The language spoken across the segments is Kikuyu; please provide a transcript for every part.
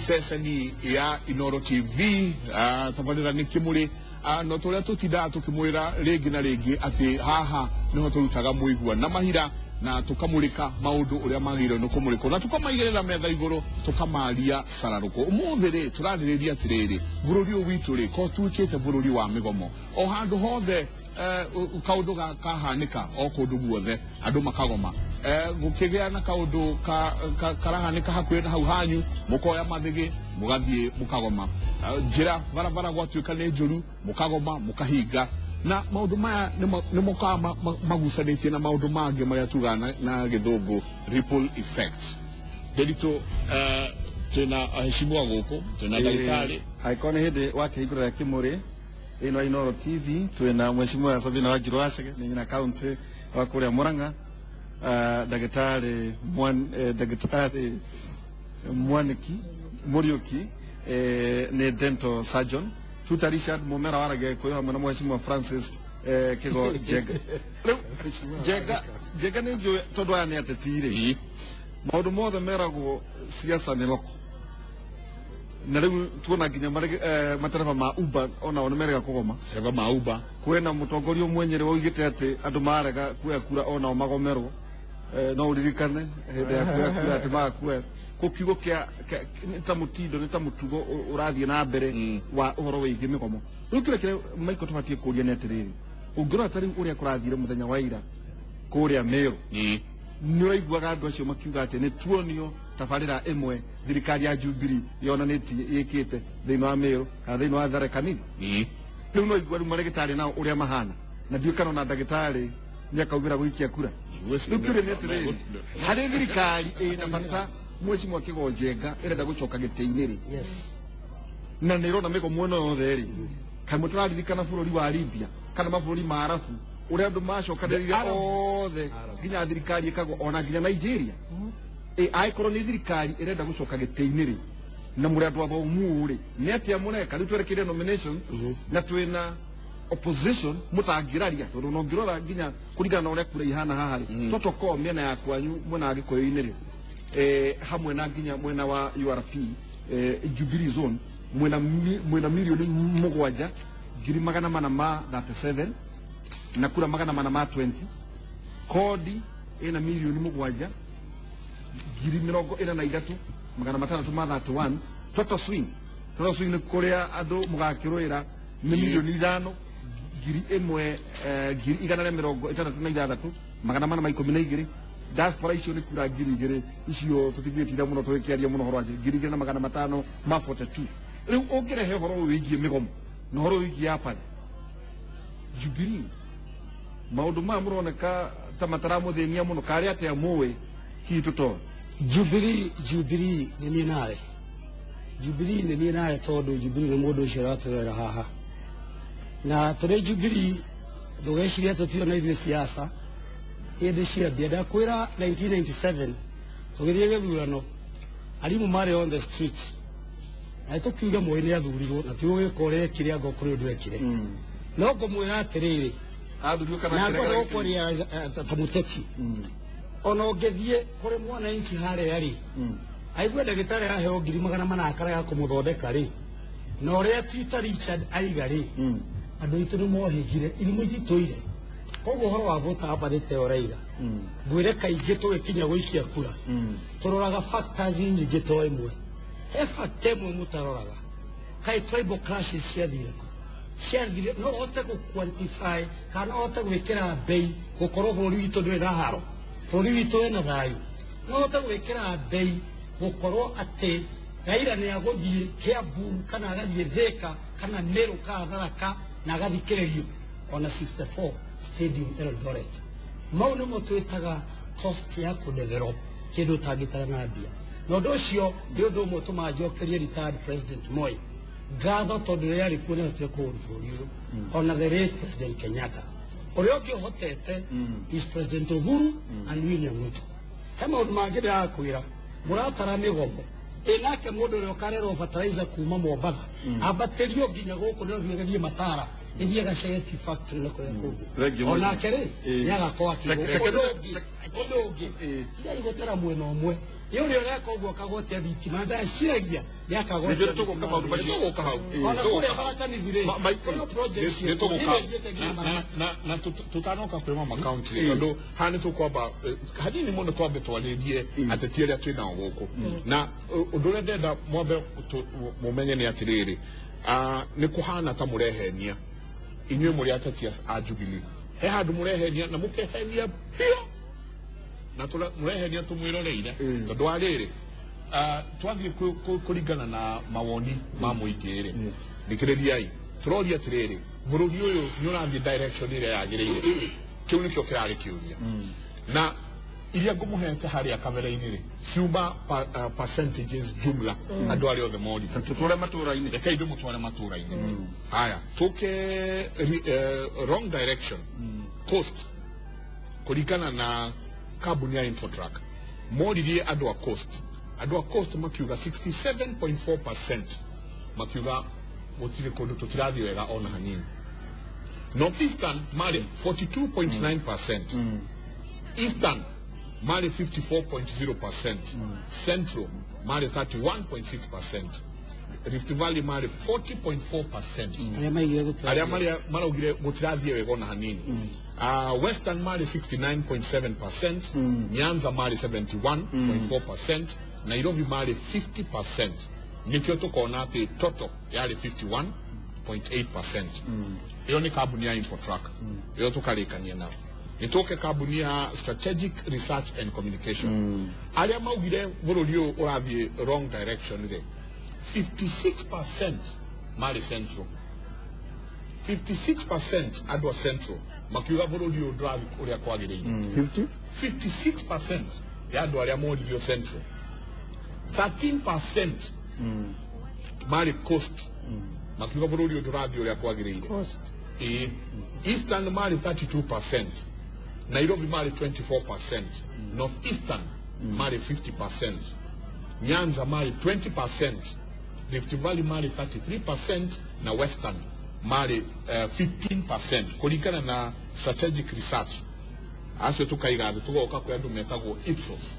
Ceceni ya Inoro TV, tabarĩra nĩ Kĩmũrĩ. No tũrĩa tũtindaga tũkĩmwĩra rĩngĩ na rĩngĩ atĩ haha nĩho tũrutaga mũigua na mahira na tũkamũrĩka maũndũ ũrĩa magĩrĩirwo nĩ kũmũrĩkwo na tũkamaigĩrĩra metha igũrũ, tũkamaria cararũkũ. Ũmũthĩ rĩ, tũrarĩrĩria atĩrĩrĩ, bũrũri ũyũ witũ rĩ, ko tuĩkĩte bũrũri wa mĩgomo o handũ hothe, kaũndũ kahanĩka o kũndũ guothe andũ makagoma. Gũkĩgĩa na kaũndũ karahanĩka hakuhĩ na hau hanyu, mũkoya mathĩgĩ mũgathiĩ mũkagoma. Njĩra barabara gwatuĩka nĩ njũru, mũkagoma mũkahinga. Na maũndũ maya nĩ mokaga magucanĩtie na maũndũ mangĩ marĩa tugaga na gĩthũngũ ripple effect. Ndĩritũ, twĩna aheshimiwa gũkũ, twĩna ndagĩtarĩ. Angĩkorwo nĩ hĩndĩ wakĩhingũrĩra Kĩmũrĩ thĩinĩ wa Inoro TV, twĩna Mheshimiwa Sabina Wanjiru Wacege, nĩ nyina kaunti wa kũrĩa Murang'a, ndagĩtarĩ ndagĩtarĩ Mwaniki Muriuki, nĩ dental surgeon, Tuta Richard Mumera wa Gĩkũyũ, hamwe na Mheshimiwa Francis Kigo Njenga. Rĩu Njenga, Njenga nĩ njũĩ tondũ aya nĩ ateti rĩ, maũndũ mothe meragwo siasa nĩ loko, na rĩu tuona nginya matereba ma Uber onao nĩ merega kũgoma. Matereba ma Uber. Kwĩna mũtongoria ũmwe Nyĩrĩ woigĩte atĩ andũ marega kuoya kura onao magomerwo. No ũririkane hĩndĩ ya kuoya kura atĩ maga kuoya kũ kiugo kĩa nĩ ta mũtindo, nĩ ta mũtugo ũrathiĩ na mbere wa ũhoro wĩgiĩ mĩgomo. Rĩu kĩrĩa kĩrĩa Michael tũbatiĩ kũria nĩ atĩrĩrĩ, ũngĩrora ta rĩu ũrĩa kũrathire mũthenya wa ira kũrĩa Meru, nĩ ũraiguaga andũ acio makiuga atĩ nĩ tuonio tabarĩra ĩmwe thirikari ya Jubilee yonanĩtie ĩkĩte thĩinĩ wa Meru kana thĩinĩ wa Tharaka Nithi. Rĩu no igua rĩu marĩgĩtarĩ nao ũrĩa mahana, na ndiũĩ kana ona ndagĩtarĩ nĩ akaumĩra gũikia kura. Rĩu kĩũria nĩ atĩrĩrĩ, harĩ thirikari ĩna bata, Mheshimiwa Kĩgo Njenga, ĩrenda gũcoka gĩtĩ-inĩ rĩ, na nĩ ĩrona mĩgomo ĩno yothe rĩ, kaĩ mũtararirikana bũrũri wa Libya kana mabũrũri ma Arabu ũrĩa andũ macokanĩrĩire othe nginya thirikari ĩkagwa, ona nginya Nigeria? Angĩkorwo nĩ thirikari ĩrenda gũcoka gĩtĩ-inĩ rĩ, na mũrĩ andũ athomu rĩ, nĩ atĩa mũreka rĩu twerekeire nominations na twĩna opposition mũtangĩraria? Tondũ ona ũngĩrora nginya kũringana na ũrĩa kura ihana haha rĩ, totoko mĩena ya kwanyu mwena wa Gĩkũyũ-inĩ rĩ, hamwe na nginya mwena wa URP, Jubilee zone, mwena 7,437,437 na kura 420. Kodi ĩna 7,043,631. Total swing, total swing nĩ kũrĩa andũ mũgakĩrũĩra, nĩ 5,001 166,412. Diaspora icio nĩ kura 2,000, icio tũtingĩtinda mũno tũgĩkĩaria mũno ũhoro wacio, 2,542. Rĩu ũngĩrehe ũhoro ũyũ wĩgiĩ mĩgomo na ũhoro ũyũ wĩgiĩ apathy, Jubilee, maũndũ maya mũroneka ta mataramũthĩnia mũno, karĩ atĩa mũĩ hihi tũtoĩ? Jubilee, Jubilee nĩ niĩ nawe. Jubilee nĩ niĩ nawe, tondũ Jubilee nĩ mũndũ ũcio ũratũrera haha na tũrĩ Jubilee. Ndũgecirie atĩ tũtirĩ na ithuĩ siasa hĩndĩ ciambia. Ndakwĩra, 1997 tũgĩthiĩ gĩthurano, arimũ marĩ on the street na tũkiuga Moi nĩ athurirwo na ti gũgĩka ũrĩa ekire, anga kũrĩ ũndũ ekire. No ngũmwĩra atĩrĩrĩ, athurirwo kana na ngwenda akĩregera? gũkwaria ta mũteti, ona ũngĩthiĩ kũrĩ mwananchi harĩa rĩ, aigue ndagĩtarĩ aheo 400,000 akarega kũmũthondeka rĩ, na ũrĩa Twitter Richard aiga rĩ, andũ aitũ nĩ mohĩgire irimũ ititũire. Koguo ũhoro wa voter apathy te ũraiga, ngwĩre kaingĩ tũgĩkinya gũikia kura tũroraga factors nyingĩ to ĩmwe. He factor ĩmwe mũtaroraga. Kaĩ tribal clashes ciathire kũ? Ciathire? No ũhote gũ quantify kana no ũhote gwĩkĩra mbei gũkorwo bũrũri witũ ndũrĩ na haro, bũrũri witũ wĩna thayũ? No ũhote gwĩkĩra mbei gũkorwo atĩ Raila nĩ agũthiĩ Kiambu kana agathiĩ Thika kana Meru kana Tharaka na agathikĩrĩrio ona 64 Stadium Eldoret? Mau nĩmo twĩtaga cost ya kũdevelop kĩndũ ũtangĩtara na mbia. Na ũndũ ũcio nĩ ũndũ ũmwe ũtũmaga njokerie retired President Moi ngatho, tondũ rĩrĩa arĩ kuo nĩahotire kũhũra bũrũri ũyũ, ona the late President Kenyatta. Ũrĩa ũngĩ ũhotete is President Uhuru and William Ruto. He maũndũ mangĩ ndĩrakwĩra, mũratara mĩgomo ĩ nake mũndũ ũrĩa ũkarerwo fertilizer kuma Mombatha ambatĩrio nginya gũkũ nĩ agathiĩ matara. Ĩthiĩ Gacege Tea Factory na kũrĩa kũngĩ. Thank you. Onake rĩ, Ĩĩ. nĩagakorwo akĩigwo. Reke- Ũndũ ũngĩ, tigai gũtara mwena ũmwe. Ĩ ũrĩa ũreka ũguo akagwatia thitima, ndaciragia nĩakagwatia Nĩthuĩ tũgũka thitima. maũndũ macio. Nĩtũgũka hau. Ona kũrĩa Tharaka Nithi rĩ, kũrĩ project Nĩ tũgũka. ĩyo ĩthiĩte nginya Na- Maraba. na tũtanoka kwĩ mama county rĩ, tondũ haha nĩ tũkwamba hanini mũno twambe twarĩrie ateti arĩa twĩ nao gũkũ, na ũndũ ũrĩa ndenda mwambe mũmenye nĩ atĩrĩrĩ, nĩ kũhana ta mũrehenia inyuĩ mũrĩ ateti a Jubilee. He handũ mũrehenia na mũkehenia biũ na mũrehenia tũmwĩroreire, tondũ wa rĩrĩ, twathiĩ kũringana na mawoni ma mũingĩ rĩ, thikĩrĩriai, tũroria atĩrĩrĩ, bũrũri ũyũ nĩ ũrathiĩ direction ĩrĩa yagĩrĩire? Kĩu nĩkĩo kĩrarĩ kĩũria, na iria ngũmũhete harĩa kamera-inĩ rĩ, ciuma percentages jumla andũ arĩa othe morire. Tũtware matũra-inĩ. Rekei ndĩmũtware matũra-inĩ. Haya, tũke wrong direction. Coast, kũringana na kambuni ya Infotrack, moririe andũ a Coast. Andũ a Coast makiuga 67.4% makiuga gũtirĩ kũndũ, tũtirathiĩ wega ona hanini. Northeastern marĩ 42.9%, Eastern marĩ 54.0%, Central marĩ 31.6%, Rift Valley marĩ 40.4%. Arĩa maigire gũtirathiĩ. Arĩa marĩa maraugire gũtirathiĩ wega ona hanini. Western marĩ 69.7%, Nyanza marĩ 71.4%, Nairobi marĩ 50%. Nĩkĩo tũkona atĩ total yarĩ 51.8%. Ĩyo nĩ kambuni ya Infotrack. Ĩyo tũkarĩkania nao. Nĩ tũke kambuni ya Strategic Research and Communication. Arĩa maugire bũrũri ũyũ ũrathiĩ wrong direction rĩ, 56% marĩ Central. 56% andũ a Central makiuga bũrũri ũyũ ndũrathiĩ ũrĩa kwagĩrĩire. 50. 56% ya andũ arĩa moririo Central. 13% marĩ Coast, makiuga bũrũri ũyũ ndũrathiĩ ũrĩa kwagĩrĩire. Ĩĩ. Eastern marĩ 32%, Nairobi marĩ 24%, North Eastern marĩ 50%, Nyanza marĩ 20%, Rift Valley marĩ 33% na Western marĩ 15%, kũringana na Strategic Research. Acio tũkaiga thĩ, tũgoka kwĩ andũ metagwo Ipsos.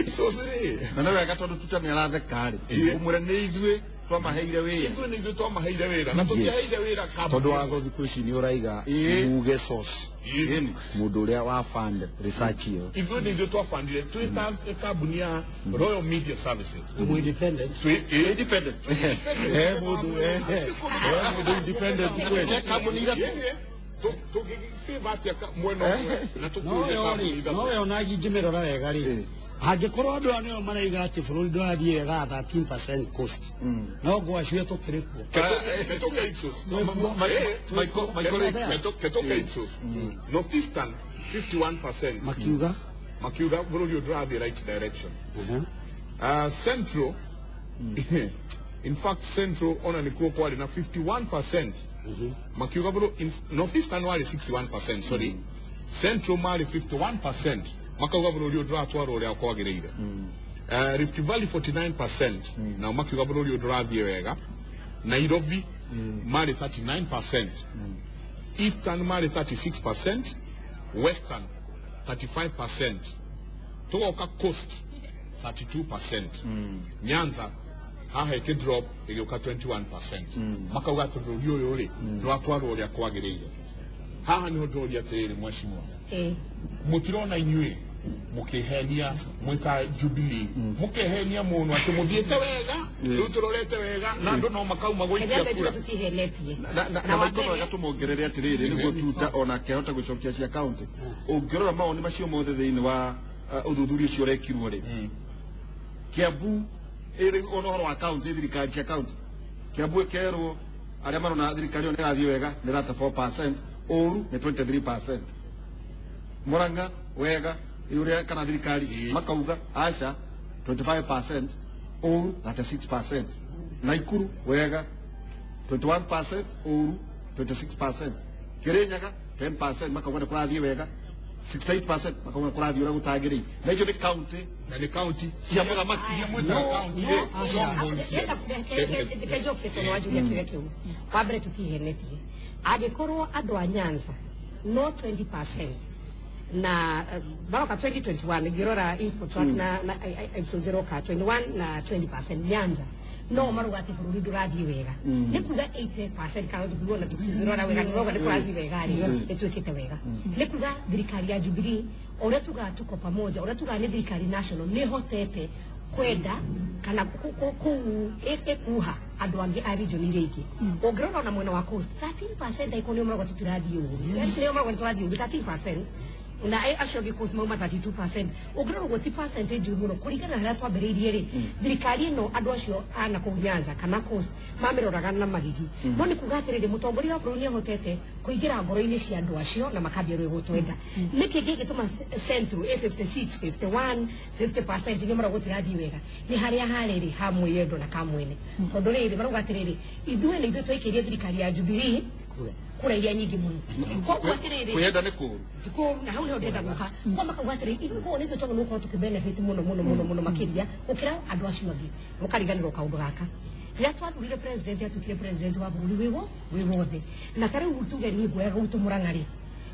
Ipsos rĩ, Na nĩ wega tondũ tuta nĩ aratheka rĩ, ũmwĩre nĩ ithuĩ twamaheire wĩra. Ithuĩ nĩ ithuĩ twamaheire wĩra, na tũtiaheire wĩra kambuni. Tondũ watho thikũ ici nĩ ũraiga muge source, mũndũ ũrĩa wa fund research ĩyo. Ithuĩ nĩ ithuĩ twabandire twĩ ta kambuni ya Royal Media Services. Mu independent. Twĩ Independent. He mũndũ independent kweli. He kambuni ithatũ. Tũngĩfavor atĩa mwena ũmwe na tũkũrie Nowe kambuni rĩ, ithatũ? Nowe ona ingĩmĩrora wega rĩ, angĩkorwo andũ aya nĩo maraiga atĩ bũrũri ndũrathiĩ wega, 13% Coast, no ngwacue tũkĩrĩ kuo. Ketoke Ipsos. Michael. Ketoke Ipsos. Northeastern 51% makiuga makiuga bũrũri ũyũ ndũrathiĩ right direction. Central, in fact Central ona nikuo kwarĩ na 51% makiuga bũrũ Northeastern warĩ 61%, sorry, Central marĩ 51%, makauga bũrũri ũyũ ndũratwarwo ũrĩa kwagĩrĩire. Rift Valley 49%, nao makiuga bũrũri ũyũ ndũrathiĩ wega. Nairobi marĩ 39%, Eastern marĩ 36%, Western 35%, tugoka Coast 32%, Nyanza haha ĩkĩ drop ĩgĩũka 21%, makauga atĩ bũrũri ũyũ rĩ, ndũratwarwo ũrĩa kwagĩrĩire. Haha nĩho ndũria atĩrĩrĩ, mheshimiwa, mũtirona inyuĩ mũkĩhenia mwĩta Jubilee, mũkehenia mũno atĩ mũthiĩte wega, rĩu tũrorete wega, na andũ no makauma gũikia Kenya kura? Tutihenetie. Na maiko wega tũmongerere atĩrĩrĩ, nĩguo tuta onake ahote gũcokia cia county. Ũngĩrora mawoni macio mothe thĩinĩ wa ũthuthuria ũcio ũrekirwo rĩ, Kiambu ĩrĩ ona ũhoro wa county, thirikari cia county, Kiambu ĩkerwo arĩa marona thirikari ĩyo nĩ ĩrathiĩ wega nĩ 34%, ũru nĩ 23%. Murang'a wega ũrĩa kana thirikari makauga aca 25%, ũru 36%. Naikuru wega 21%, ũru 26%. Kirinyaga 10% makauga nĩ kũrathiĩ wega, 68% makauga nĩ kũrathiĩ ũrĩa gũtagĩrĩire, na icio nĩ county Na nĩ county cia mũthamaki. Iria mwĩtaga county. No. Strongholds cianyu. Reke njoke tondũ wanjũria kĩũria kĩu. Wa mbere, tũtihenetie. Angĩkorwo andũ a Nyanza no 20% na baroka 2021, ngĩrora Infotrack na episode 0 ka 21 na 20% Nyanza no maruga atĩ bũrũri ndũrathiĩ wega, nĩ kuga 80% kana tũkiuga na tũkirora wega tũrauga nĩ kũrathiĩ wega rĩ, nĩ twĩkĩte wega. Nĩ kuga thirikari ya Jubilee, ũrĩa tugaga tuko pamoja, ũrĩa tugaga nĩ thirikari national, nĩ hotete kwenda kana kũu ĩkuha andũ angĩ a region iria ingĩ. Ũngĩrora ona mwena wa coast, 13% aiko nĩo marauga tũtirathiĩ ũru, nĩo marauga nĩtũrathiĩ ũru 13%, na acio angĩ coast mauma 32%. Ũngĩrora ũguo ti percentage njũru mũno kũringana na harĩa twambĩrĩirie rĩ. Thirikari ĩno, andũ acio a na kũu Nyanza kana coast mamĩroraga na magigi, no nĩ kuga atĩrĩrĩ, mũtongoria wa bũrũri nĩ ahotete kũingĩra ngoro-inĩ cia andũ acio na makambia rĩu gũtwenda. Nĩkĩ gĩgĩtũma Central ĩ 56, 51, 50% nĩ marauga gũtirathiĩ wega? Nĩ harĩa harĩrĩ ha mwĩyendo na kamwene, tondũ rĩrĩ marauga atĩrĩrĩ, ithuĩ nĩ ithuĩ twaikĩrie thirikari ya Jubilee kura iria nyingĩ mũno, koguo atĩrĩrĩ, Kwĩyenda nĩ kũũru. Kũũru, na hau nĩho ndĩrenda gũka kwa makauga atĩrĩ, ithuĩ koguo nĩ ithuĩ twagĩrĩirwo gũkorwo tũkĩbenefit mũno mũno mũno mũno makĩria gũkĩra andũ acio angĩ. Mũkariganĩrwo kaũndũ gaka, rĩrĩa twathurire president, atuĩkire president wa bũrũri wĩwo wĩ wothe. Na ta rĩu tuge niĩ nguoyaga gwitũ Mũrang'a rĩ,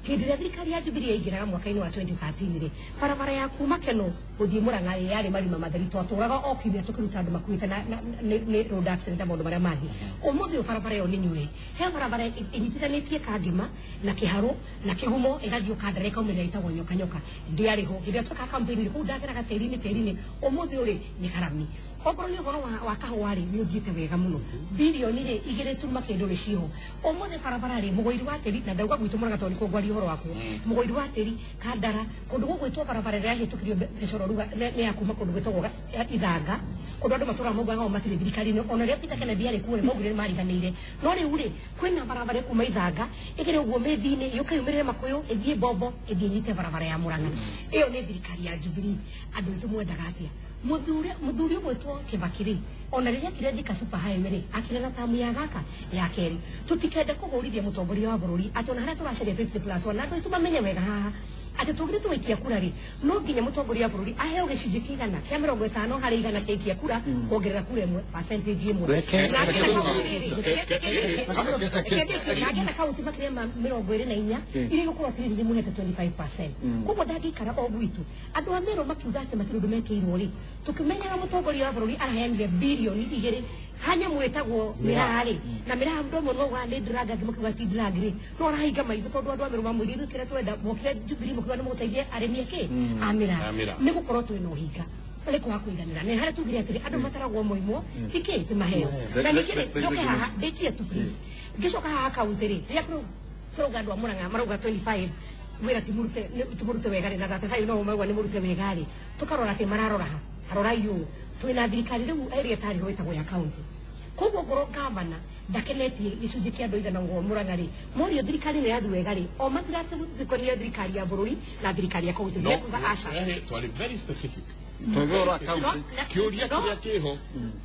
hĩndĩ ĩrĩa thirikari ya Jubilee yaingĩraga mwaka-inĩ wa 2013 rĩ, barabara ya kuma Keno gũthiĩ Mũrang'a rĩ, yarĩ marima matheri. Twatũraga o kiumia tũkĩruta andũ makuĩte na nĩ road accident na maũndũ marĩa mangĩ. Ũmũthĩ ũyũ barabara ĩyo nĩ nyue. He barabara ĩnyitithanĩtie Kangema na Kĩharũ na Kĩgumo, ĩgathiĩ Ũkandara, ĩkaumĩrĩra, ĩtagwo Nyoka Nyoka. Ndĩarĩ ho hĩndĩ ĩrĩa twekaga campaign rĩ, kũu ndageraga tĩri-inĩ tĩri-inĩ. Ũmũthĩ ũyũ rĩ, nĩ karami. Okorwo nĩ ũhoro wa kahũa rĩ, nĩ ũthiĩte wega mũno, bilioni rĩ igĩrĩ turuma kĩndũ rĩ ciho. Ũmũthĩ barabara rĩ, mũgũiri wa tĩri, na ndauga gwitũ Mũrang'a tondũ nĩkuo ngwaria ũhoro wakwo, mũgũiri wa tĩri Kandara, kũndũ gũgwĩtwo barabara ĩrĩa yahĩtũkirio mbeca ũroruga nĩ ya kuma kũndũ gwĩtagwo Ithanga, kũndũ andũ matũraga maugaga o matirĩ thirikari-inĩ. Ona rĩrĩa Peter Kennedy arĩ kuo rĩ, maugire nĩ mariganĩire, no rĩu rĩ, kwĩna barabara ĩkuma Ithanga ĩgere ũguo mĩthi-inĩ, yũke yumĩrĩre Makũyũ, ĩthiĩ Bombo, ĩthiĩ ĩnyite barabara ya Mũrang'a. Ĩyo nĩ thirikari ya Jubilee. Andũ aitũ mwendaga atĩa? Mũthuri ũgwĩtwo Kibaki rĩ, ona rĩrĩa akire Thika Super Highway rĩ, akire na tamu ya gaka ya kerĩ. Tũtikende kũhũrithia mũtongoria wa bũrũri atĩ ona harĩa tũracaria 50 plus 1, na andũ aitũ mamenye wega haha atĩ tũgĩrĩtwo gũikia kura rĩ, no nginya mũtongoria wa bũrũri aheo gĩcunjĩ kĩigana kĩa 50% kĩa ikia kura, kuongerera kura ĩmwe, percentage ĩmwe. Na angĩenda kaunti makĩria ma 24 iria igũkorwo atĩrĩrĩ nĩ mũhete 25%, koguo ndangĩikara o gwitũ. Andũ a Meru makiuga atĩ matirĩ ũndũ mekĩirwo rĩ, tũkĩmenyaga mũtongoria wa bũrũri araheanire bilioni 2 hanyamũ ĩtagwo mĩraha rĩ, na mĩraha mũndũ ũmwe maugaga nĩ drug, angĩ makiuga ti drug rĩ, no arahinga maitho tondũ andũ a Meru mamwĩrire ithuĩ kĩrĩa tũrenda, mokire Jubilee mũkiuga nĩ mũgũteithia arĩmi akĩ a mĩraha. A mĩraha. Nĩ gũkorwo twĩna ũhinga nĩ kwaga kũiganĩra, nĩ harĩa tugire atĩrĩ andũ mataragwo moimwo tikĩ ti maheo. Na ningĩ rĩ, njoke haha ndĩkie tu please. Ngĩcoka haha kaunti rĩ, rĩrĩa tũrauga andũ a Mũrang'a marauga 25 wĩra ti mũrute ti mũrute wega rĩ, na 35 no mauga nĩ mũrute wega rĩ, tũkarora atĩ mararora ha? Tarorai ũũ, twĩna thirikari rĩu ĩrĩa ĩtarĩ ho ĩtagwo ya kaunti, koguo ngorwo gavana ndakenetie gĩcunjĩ kĩa andũ igana ũguo Mũrang'a rĩ, morio thirikari nĩ yathi wega rĩ, o matirathikania thirikari ya bũrũri na thirikari ya kaunti. No. Mekuga aca. Twarĩ very specific. Twauga ũhoro wa kaunti. Kĩũria kĩrĩa kĩho,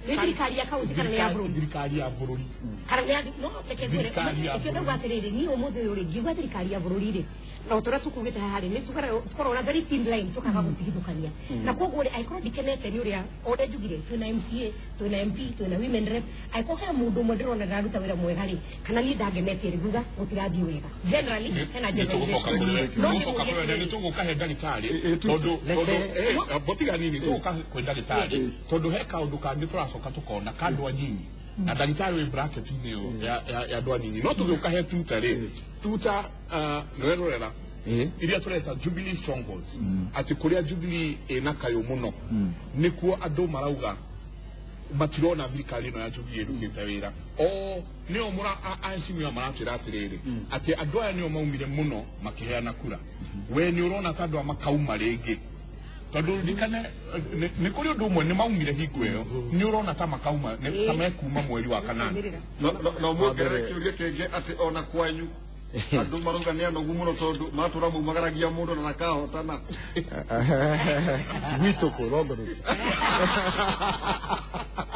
Nĩ thirikari ya kaunti kana nĩ ya bũrũri? Thirikari ya bũrũri. Kana nĩ ya no reke ngwĩre. Thirikari ya Reke ndauga atĩrĩrĩ, niĩ ũmũthĩ ũyũ rĩ, ngiuga thirikari ya bũrũri rĩ, na o torĩa tukugĩte haha rĩ, nĩ tũkoragwo na very thin line, tũkaga gũtigithũkania. Na koguo rĩ, angĩkorwo ndikenete nĩ ũrĩa o ũrĩa njugire, twĩna MCA, twĩna MP, twĩna women rep, angĩkorwo he mũndũ ũmwe ndĩrona ndararuta wĩra mwega rĩ, kana niĩ ndangenetie rĩ, nguga gũtirathiĩ wega. Generally hena Nĩtũgũcoka generalization. kũrĩ we. No Tũgũcoka kũrĩ we na nĩmũrie. nĩtũgũka he ndagĩtarĩ tondũ botiga nini, tũgũka kwĩ ndagĩtarĩ tondũ he kaũndũ kangĩ tũracoka tũkona ka andũ anyinyi, na ndagĩtarĩ wĩ bracket-inĩ ĩyo ya andũ anyinyi. No tũgĩũka he tuta rĩ, tuta nĩwerorera iria tũreta Jubilee strongholds, atĩ kũrĩa Jubilee ĩna kayũ mũno nĩkuo andũ marauga matirona thirikari ĩno ya Jubilee ĩrutĩte wĩra. O nĩo mũra aheshimiwa maratwĩra atĩrĩrĩ, atĩ andũ aya nĩo maumire mũno makĩheana kura. We nĩ ũrona ta andũ aya makauma rĩngĩ? Tondũ ririkane nĩ kũrĩ ũndũ ũmwe nĩ maumire hingo ĩyo, nĩ ũrona ta makauma ta mekuma mweri wa kanana? No muongerere kĩũria kĩngĩ, atĩ ona kwanyu andũ marauga nĩ anogu mũno tondũ matũra maumagaragia mũndũ na nakahotana. Gwitũ kũ Rongoruti?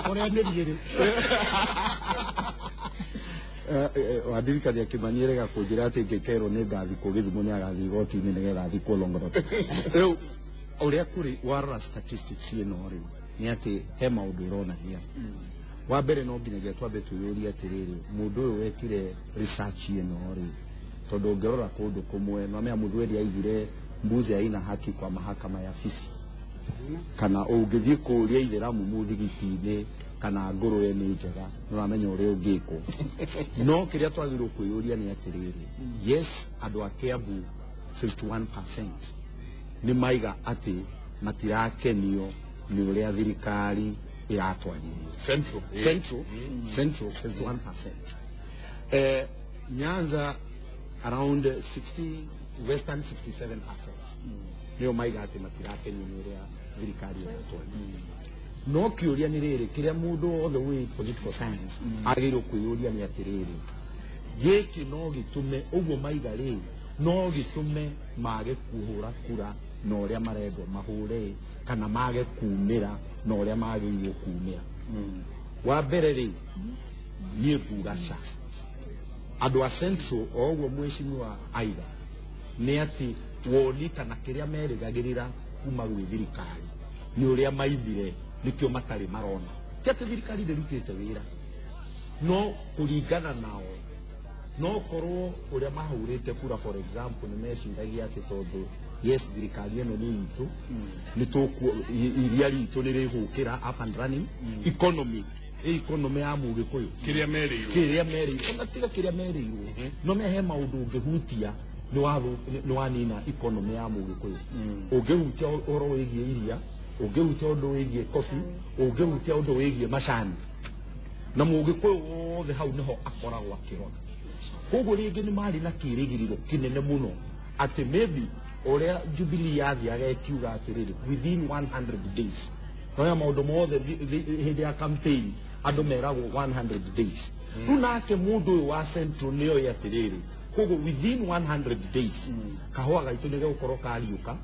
Ũrĩa nĩ niĩ rĩ. Wandirikania Kĩmani erega kũnjĩra atĩ ingĩkerwo nĩ ngathikwo Gĩthumo, nĩ agathiĩ igoti-inĩ nĩgetha athikwo Longonot. Rĩu ũrĩa kũrĩ, warora statistics ĩno rĩ, Nĩ atĩ he maũndũ ĩronania. Wa mbere, no nginyagia twambe twĩyũrie atĩrĩrĩ, mũndũ ũyũ wekire research ĩno rĩ, tondũ ũngĩrora kũndũ kũmwe nwamenya Mũthweri aigire mbuzi haina haki kwa mahakama ya fisi, kana ũngĩthiĩ kũũria ithĩramu mũthigiti-inĩ kana ngũrwe nĩ njega, nĩũramenya ũrĩa ũngĩkwo. No kĩrĩa twagĩrĩirwo kwĩyũria nĩ atĩrĩrĩ, yes, andũ a Kiambu 51% nĩ maiga atĩ matirakenio nĩ ũrĩa thirikari ĩratwarithio. Central. Central 51%, Nyanza around 60, Western 67% nĩo maiga atĩ matirakenio nĩ ũrĩa thirikari ĩratwarithio. No kĩũria nĩ rĩrĩ, kĩrĩa mũndũ wothe wĩ political science agĩrĩirwo kwĩyũria nĩ atĩrĩrĩ, gĩkĩ no gĩtũme ũguo maiga rĩ, no gĩtũme mage kũhũra kura na ũrĩa marendwo mahũre, kana mage kumĩra na ũrĩa magĩrĩirwo kumĩra? Wa mbere rĩ, niĩ nguga ca andũ a Central, o ũguo mheshimiwa aiga, nĩ atĩ woni kana kĩrĩa merĩgagĩrĩra kuma gwĩ thirikari nĩ ũrĩa maimire, nĩkĩo matarĩ marona. Ti atĩ thirikari ndĩrutĩte wĩra, no kũringana nao no korwo ũrĩa mahũrĩte kura, for example, nĩ meciragia atĩ tondũ yes, thirikari ĩno nĩ itũ, nĩ tũkuo iria ritũ nĩ rĩgũkĩra up and running economy, economy ya Mũgĩkũyũ. Kĩrĩa merĩirwo. Kĩrĩa merĩirwo, ona tiga kĩrĩa merĩirwo, no me he maũndũ ũngĩhutia nĩ wanina economy ya Mũgĩkũyũ. Ũngĩhutia ũhoro wĩgiĩ iria, ũngĩhutia ũndũ wĩgiĩ coffee, ũngĩhutia ũndũ wĩgiĩ macani, na Mũgĩkũyũ wothe hau nĩho akoragwo akĩrora. Koguo rĩngĩ nĩ marĩ na kĩrĩgĩrĩro kĩnene mũno atĩ maybe ũrĩa Jubilee yathiaga ĩkiuga atĩrĩrĩ, within 100 days, noya maũndũ mothe hĩndĩ ya campaign andũ meragwo 100 days. Rĩu nake mũndũ ũyũ wa Central nĩoĩ atĩrĩrĩ, koguo within 100 days kahũa gaitũ nĩ gegũkorwo kariũka,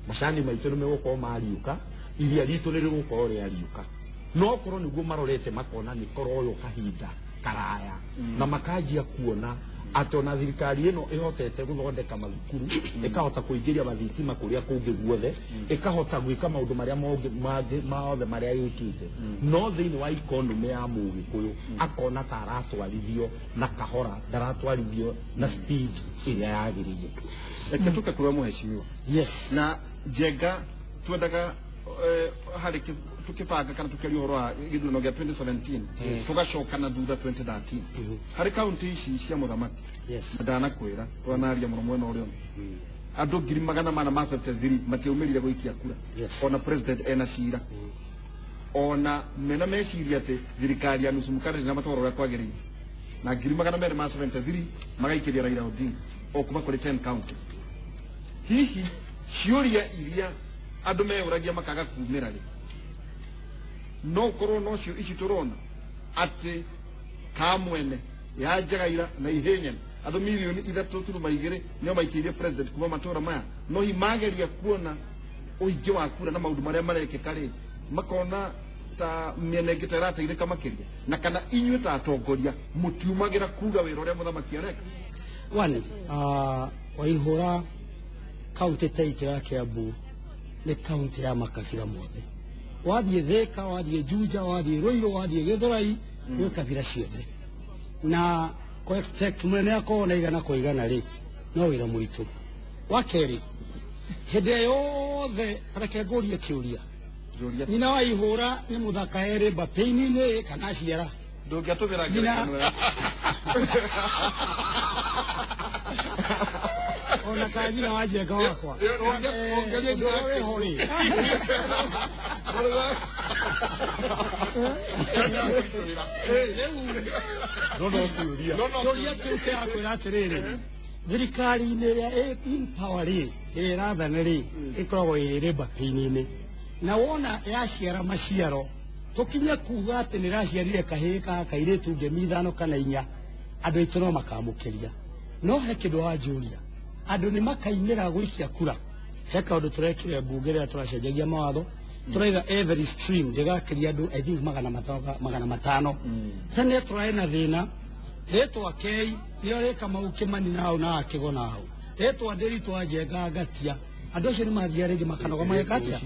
macani maitũ nĩ megũkorwo mariũka, iria ritũ nĩ rĩgũkorwo rĩariũka. No korwo nĩguo marorete makona nĩ koroywo kahinda karaya, na makanjia kuona atĩ ona thirikari ĩno ĩhotete gũthondeka mathukuru, ĩkahota kũingĩria mathitima kũrĩa kũngĩ guothe, ĩkahota gwĩka maũndũ marĩa mangĩ mothe marĩa ĩkĩte, no thĩinĩ wa economy ya Mũgĩkũyũ akona ta aratwarithio na kahora, ndaratwarithio na speed ĩrĩa yagĩrĩire. Reke tũke kũrĩa mũheshimiwa. Yes. Na Njenga, twendaga harĩ tukĩbanga kana tukĩaria ũhoro wa gĩthurano gĩa 2017, tũgacoka na thutha 2013 harĩ kaunti ici cia mũthamaki. Na ndanakwĩra twanaria mũno mwena ũrĩa ũngĩ, andũ 453,000 matiaumĩrire gũikia kura. Ona president ena cira, ona mena meciria atĩ thirikari ya nusu mkate na matwaro ũrĩa kwagĩrĩire, na 273,000 magaikĩria Raila Odinga o kuma kũrĩ 10 county. Hihi ciũria iria andũ meyũragia makaga kumĩra rĩ, no korwo nocio ici tũrona atĩ Kamwene ya Njagaira na Ihĩnyene, andũ 3.2 million nĩo maikĩirie president kuma matũra maya, no hi mageria kuona ũingĩ wa kura na maũndũ marĩa marekĩka rĩ, makona ta mĩena ĩngĩ ta ĩrateithĩka makĩria? Na kana inyuĩ ta atongoria mũtiumagĩra kuga wĩra ũrĩa mũthamaki areka? One, Waihũra, kaunti ta itũ ya Kiambu nĩ kaunti ya makabira mothe. Wathiĩ Thĩka, wathiĩ Juja, wathiĩ Ruiru, wathiĩ Gĩthũrai, gwĩ kabira ciothe, na kũ expect mũnene akorwo na igana kwa igana rĩ, no wĩra mũritũ. Wa kerĩ, hĩndĩ ĩrĩa yothe, reke ngũrie kĩũria. Njũria. Nyina wa Ihũra nĩ mũthaka erĩ mbapĩini-inĩ kana aciara? Ndũngĩatũmĩra Nyina- ngerekano ĩyo. Ona kana nyina wa Njenga wakwa? Ongeria. Ũndũ ũrĩa wĩho rĩ, No kĩũria. Kĩũria kĩu kĩrakwĩra atĩrĩrĩ, thirikari-inĩ ĩrĩa ĩ in power rĩ, ĩrĩa ĩrathana rĩ, ĩkoragwo ĩ labour pain-inĩ, na wona yaciara maciaro, tũkinye kuga atĩ nĩ ĩraciarire kahĩĩ ka kairĩtu ngemi ithano kana inya, andũ aitũ no makamũkĩria. No he kĩndũ wanjũria, andũ nĩ makaimĩra gũikia kura. He kaũndũ tũrekire mbunge rĩrĩa tũracenjagia mawatho, tũraiga every stream ndĩgakĩria andũ, I think, 500, 500. Tene tũrarĩ na thĩna, rĩtwa kei nĩo rĩ Kamau Kĩmani na hau na Akĩgo na hau, rĩtwa Ndĩritũ wa Njenga Ngatia. Andũ acio nĩ mathiaga rĩngĩ makanoga mageka atĩa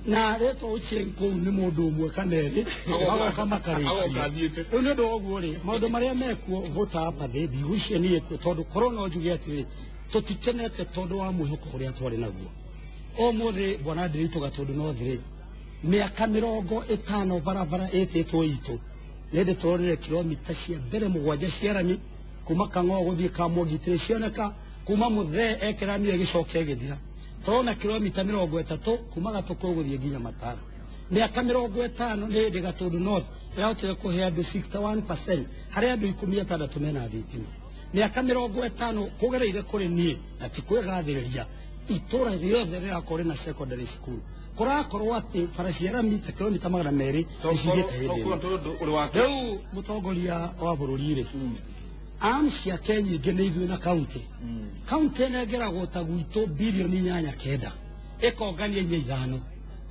na retwo Ochieng kũu nĩ mũndũ ũmwe kana erĩ magoka makarĩkia. Agoka athiĩte. Rĩu nĩ ũndũ wa ũguo rĩ, maũndũ marĩa mekuo voter apathy ndigwĩciria niĩ ĩkuo, tondũ korwo no njuge atĩrĩ, tũtikenete tondũ wa mwĩhoko ũrĩa twarĩ naguo. Ũmũthĩ bwana Ndiritu Gatũndũ North rĩ, mĩaka 50 barabara ĩtĩtwo itũ nĩ ndĩ tũronire kilomita cia mbere 7 cia rami kuma Kang'oo gũthiĩ Kamwangi itirĩ cioneka, kuma Mũthee ekĩra rami ĩgĩcoka ĩgĩthira. Tũrona kilomita 30 kuma Gatũkũyũ gũthiĩ nginya Matara. Mĩaka 50 nĩ hĩndĩ Gatũndũ North ĩrahotire kũhe andũ 61% harĩa andũ 16 mena thitima. Mĩaka 50 kũgereire kũrĩ niĩ na ti kwĩgathĩrĩria, itũra rĩothe rĩrakorwo rĩna secondary school. Kũrakorwo atĩ bara cia rami ta kilomita 200 nĩcithiĩte hĩndĩ ĩno. Rĩu mũtongoria wa bũrũri rĩ, arms ciake nyingĩ nĩ ithuĩ na kaunti. Kaunti ĩnengeragwo ta gwitũ bilioni 8 9, ĩkongania 4 5.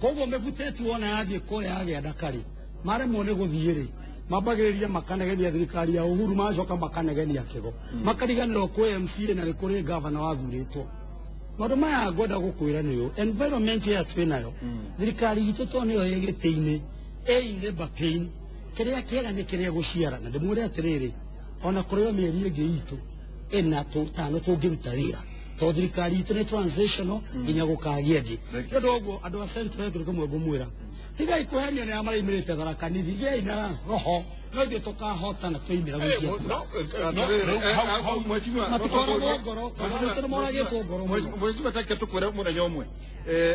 Koguo mĩbutĩti wona yathiĩ kũrĩa yagĩa ndakarĩ, maremwo nĩ gũthiĩ rĩ, mambagĩrĩria makanegenia thirikari ya Uhuru, magacoka makanegenia Kĩgo, makariganĩrwo kwĩ MCA na nĩ kũrĩ gavana wathurĩtwo. Maũndũ maya ngwenda gũkwĩra nĩ ũũ, environment ĩrĩa twĩ nayo, thirikari itũ to nĩyo ĩ gĩtĩ-inĩ, ĩ in labor pain, kĩrĩa kĩega nĩ kĩrĩa gũciara. Na ndĩmwĩre atĩrĩrĩ, ona kũrĩ o mĩeri ĩngĩ itũ ĩna tũtano tũngĩruta wĩra, tondũ thirikari itũ nĩ transitional nginya gũkagĩa ĩngĩ. Nĩ ũndũ wa ũguo andũ a Central kĩndũ kĩmwe ngũmwĩra, tigai kũhenio nĩ arĩa maraimĩrĩte Tharaka Nithi, gĩai na roho no ithuĩ tũkahotana twaimĩra gũikia kura. Matikoragwo ngoro, tondũ nĩ moragĩtwo ngoro mũno. Mheshimiwa, take tukwĩre mũthenya ũmwe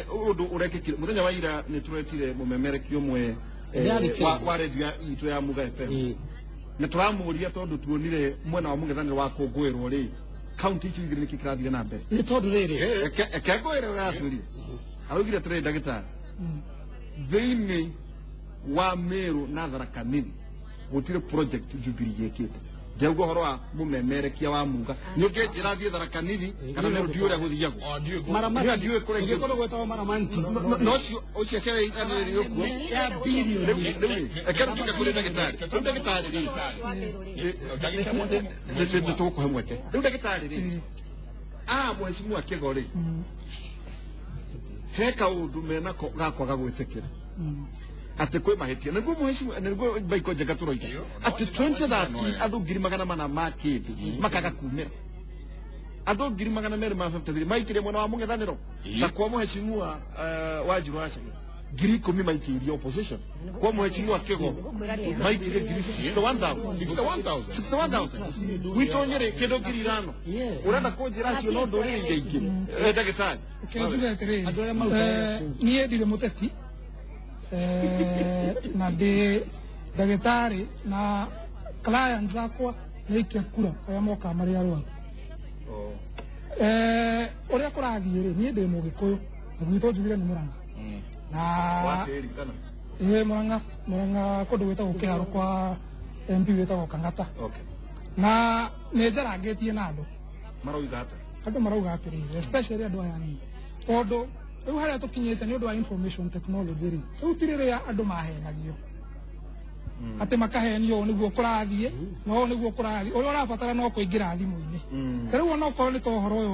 ũndũ ũrekĩkire mũthenya wa ira. Nĩ tũretire mũmemereki ũmwe Ndĩrathikĩrĩria. wa redio itũ ya Muga FM, na tũramũria tondũ tuonire mwena wa mũng'ethanĩro wa kũngũĩrwo rĩ, kaunti icio igĩrĩ nĩkĩ kĩrathire na mbere? Nĩ tondũ rĩrĩ, Eke ngwĩre ũrĩa aratwĩrire. Araugire atĩrĩrĩ, ndagĩtarĩ, thĩinĩ wa Meru na Tharaka Nithi gũtirĩ project Jubilee yĩkĩte. Ndĩrauga ũhoro wa mũmemerekia wa Muga, nĩ ũngĩnjĩra thiĩ Tharaka Nithi kana Meru, ndiũĩ ũrĩa gũthiagwo. Maramanti, Niĩ ndiũĩ kũrĩa gũthiĩ kũndũ gwĩtagwo Maramanti. No ũcio acereire kuo. Ya bilioni. Rĩu rĩ, reke rĩu tũke kũrĩ ndagĩtarĩ. Rĩu ndagĩtarĩ rĩ, nĩ tũgũkũhe mweke. Rĩu ndagĩtarĩ rĩ, a mheshimiwa Kĩgo rĩ, he kaũndũ menako ga kwaga gwĩtĩkĩra atĩ kwĩ mahĩtia, nĩguo mheshimiwa, nĩguo Michael Njenga tũroiga atĩ 2013 andũ 400,000 ma kĩndũ makaga kumĩra, andũ 253,000 maikire mwena wa mũng'ethanĩro, na kwa mheshimiwa Wanjiru Wachage 10,000 maikĩirie opposition, kwa mheshimiwa Kĩgo maikire 61,000. 61,000. 61,000 gwitũ Nyĩrĩ kĩndũ 5,000. Ũrenda kũnjĩra acio no ndũrĩrĩ iria ingĩ? Ndagĩtarĩ. Reke njuge atĩrĩrĩ, Andũ arĩa marutaga kũu. Niĩ ndirĩ mũteti, na ndĩ ndagĩtarĩ, na clients akwa nĩ aikia kura arĩa mokaga marĩ arwaru. Ũrĩa kũrathiĩ rĩ, niĩ ndĩ Mũgĩkũyũ na gwitũ njugire nĩ Mũrang'a na Watĩri kana? Ĩ, Mũrang'a, kũndũ gwĩtagwo Kĩharũ kwa MP wĩtagwo Kang'ata. Na nĩ njarangĩtie na andũ. Maroiga atĩa? Andũ marauga atĩrĩrĩ, especially andũ aya anini, tondũ rĩu harĩa tũkinyĩte nĩ ũndũ wa information technology rĩ, rĩu ti rĩrĩa andũ mahenagio atĩ makahenio ũũ nĩguo kũrathiĩ na ũũ nĩguo kũrathiĩ. Ũrĩa ũrabatara no kũingĩra thimũ-inĩ. Ta rĩu onokorwo nĩ ta ũhoro ũyũ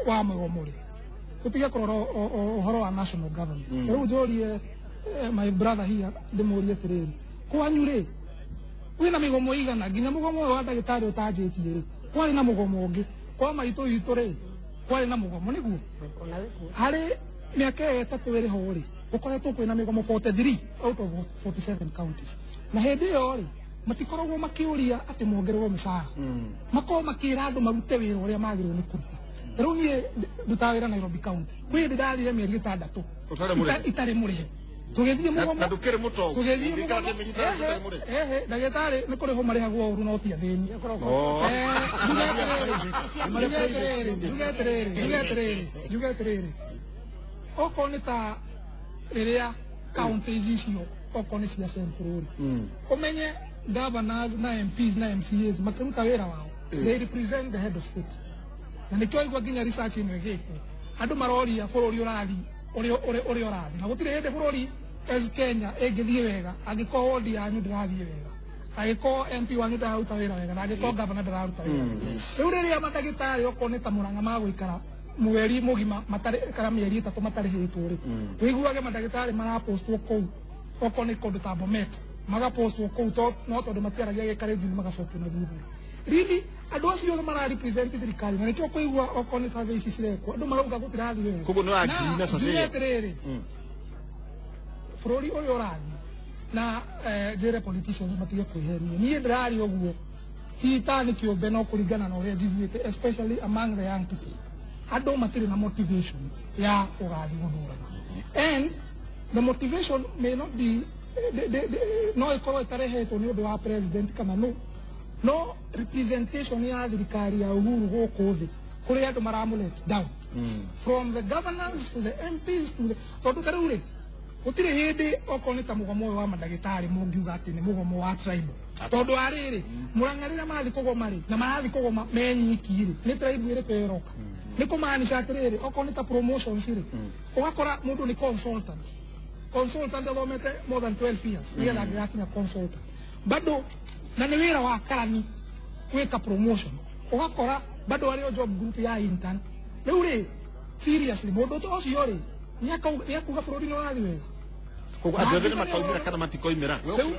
wa mĩgomo rĩ, tũtige kũrora ũhoro wa national government. Ta rĩu njũrie my brother here, ndĩmũrie atĩrĩrĩ, kwanyu rĩ, kwĩna mĩgomo igana? Nginya mũgomo ũyũ wa ndagĩtarĩ ũtanjĩtie rĩ, kwarĩ na mũgomo ũngĩ kwa maitũ witũ rĩ, kwarĩ na mũgomo nĩguo harĩ mĩaka ĩyo 3 ĩrĩ ho rĩ, gũkoretwo kwĩna mĩgomo 43 out of 47 counties. Na hĩndĩ ĩyo rĩ, matikoragwo makĩũria atĩ mongererwo mĩcara, makoragwo makĩra andũ marute wĩra ũrĩa magĩrĩirwo nĩ kũruta. Ta rĩu niĩ ndutaga wĩra Nairobi County, kwĩ hĩndĩ ndathire mĩeri 6 Ũtarĩ mũrĩhe? Itarĩ mũrĩhe, tũgĩthiĩ mũgomo. Na ndũkĩrĩ mũtongu. Tũgĩthiĩ Ũngĩikara mũgomo. mĩeri 6 ũtarĩ mũrĩhe. Ehe, ndagĩtarĩ nĩ kũrĩhwo marĩhagwo ũru no ti athĩni. Njuge atĩrĩrĩ, njuge atĩrĩrĩ, njuge atĩrĩrĩ, njuge atĩrĩrĩ, okorwo nĩ ta rĩrĩa counties icio, okorwo nĩ cia central rĩ, ũmenye governors na MPs na MCAs makĩruta wĩra wao, they represent the head of state. Na nĩkĩo igua nginya research ĩno ĩgĩkwo, andũ maroria bũrũri ũrathiĩ ũrĩa ũrathiĩ, na gũtirĩ hĩndĩ bũrũri as Kenya ĩngĩthiĩ wega angĩkorwo wodi yanyu ndĩrathiĩ wega, angĩkorwo MP wanyu ndararuta wĩra wega, na angĩkorwo governor ndararuta wĩra wega. Rĩu rĩrĩa mandagĩtarĩ okorwo nĩ ta Mũrang'a magũikara Mweri mũgima matarĩ kana mĩeri 3 matarĩhĩtwo rĩ, wĩiguage mandagĩtarĩ marapostwo kũu okorwo nĩ kũndũ ta Bomet, magapostwo kũu no tondũ matiaragia gĩkarenjini magacokio na thutha. Really, andũ acio othe mara represent thirikari, na nĩkĩo kũigua okorwo nĩ survey ici cirekwo andũ marauga gũtirathiĩ wega. Koguo nĩ wa-agree na survey. Njuge atĩrĩrĩ, bũrũri ũyũ ũrathiĩ na njĩre politicians matige kwĩhenia. Niĩ ndĩraria ũguo ti ta nĩ kĩũmbe, no kũringana na ũrĩa njiguĩte, especially among the young people, andũ matirĩ na motivation ya gũgathiĩ gũthurana, and the motivation may not be no ĩkorwo ĩtarehetwo nĩ ũndũ wa president kana no representation ya thirikari ya Uhuru gũkũ thĩ kũrĩ andũ maramũ let down, from the governors to the MPs to the, tondũ ta rĩu rĩ, gũtirĩ hĩndĩ okorwo nĩ ta mũgomo ũyũ wa mandagĩtarĩ mũngiuga atĩ nĩ mũgomo wa tribal, tondũ wa rĩrĩ, Mũrang'a rĩrĩa marathiĩ kũgoma rĩ, na marathiĩ kũgoma menyiki rĩ, nĩ tribe ĩrĩkũ ĩroka? Nĩ kũmaanisha atĩrĩrĩ, okorwo nĩ ta promotions rĩ, ũgakora mũndũ nĩ consultant athomete more than 12 years nĩgetha angĩgakinya consultant bado, na nĩ wĩra wa karani gwĩka promotion, ũgakora bado arĩ o job group ya intern. Rĩu rĩ, seriously, mũndũ ta ũcio rĩ, nĩakuga bũrũri nĩ ũrathiĩ wega? Koguo andũ othe nĩ makaumĩra kana matikoimĩra? Rĩu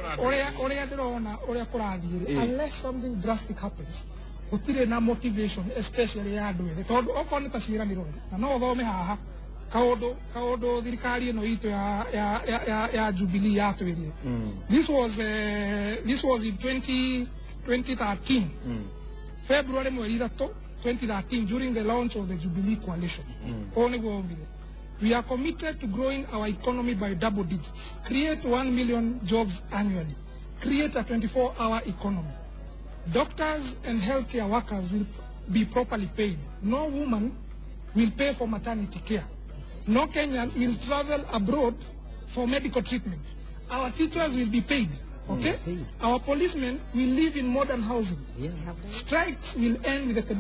ũrĩa ndĩrona ũrĩa kũrathiĩ rĩ, unless something drastic happens, gũtirĩ na motivation, especially ya andũ ethĩ, tondũ okorwo nĩ ta ciĩranĩro rĩ, na no ũthome haha kaũndũ thirikari ĩno itũ ya Jubilee yatwĩrire. This was in 2013, February mweri 3, 2013, during the launch of the Jubilee coalition. Ũũ nĩguo augire: "We are committed to growing our economy by double digits, create 1 million jobs annually, create a 24-hour economy. Doctors and healthcare workers will be properly paid. No woman will pay for maternity care. No Kenyans will travel abroad for medical treatment. Our teachers will be paid." Okay? Paid. "Our policemen will live in modern housing. Strikes will end with the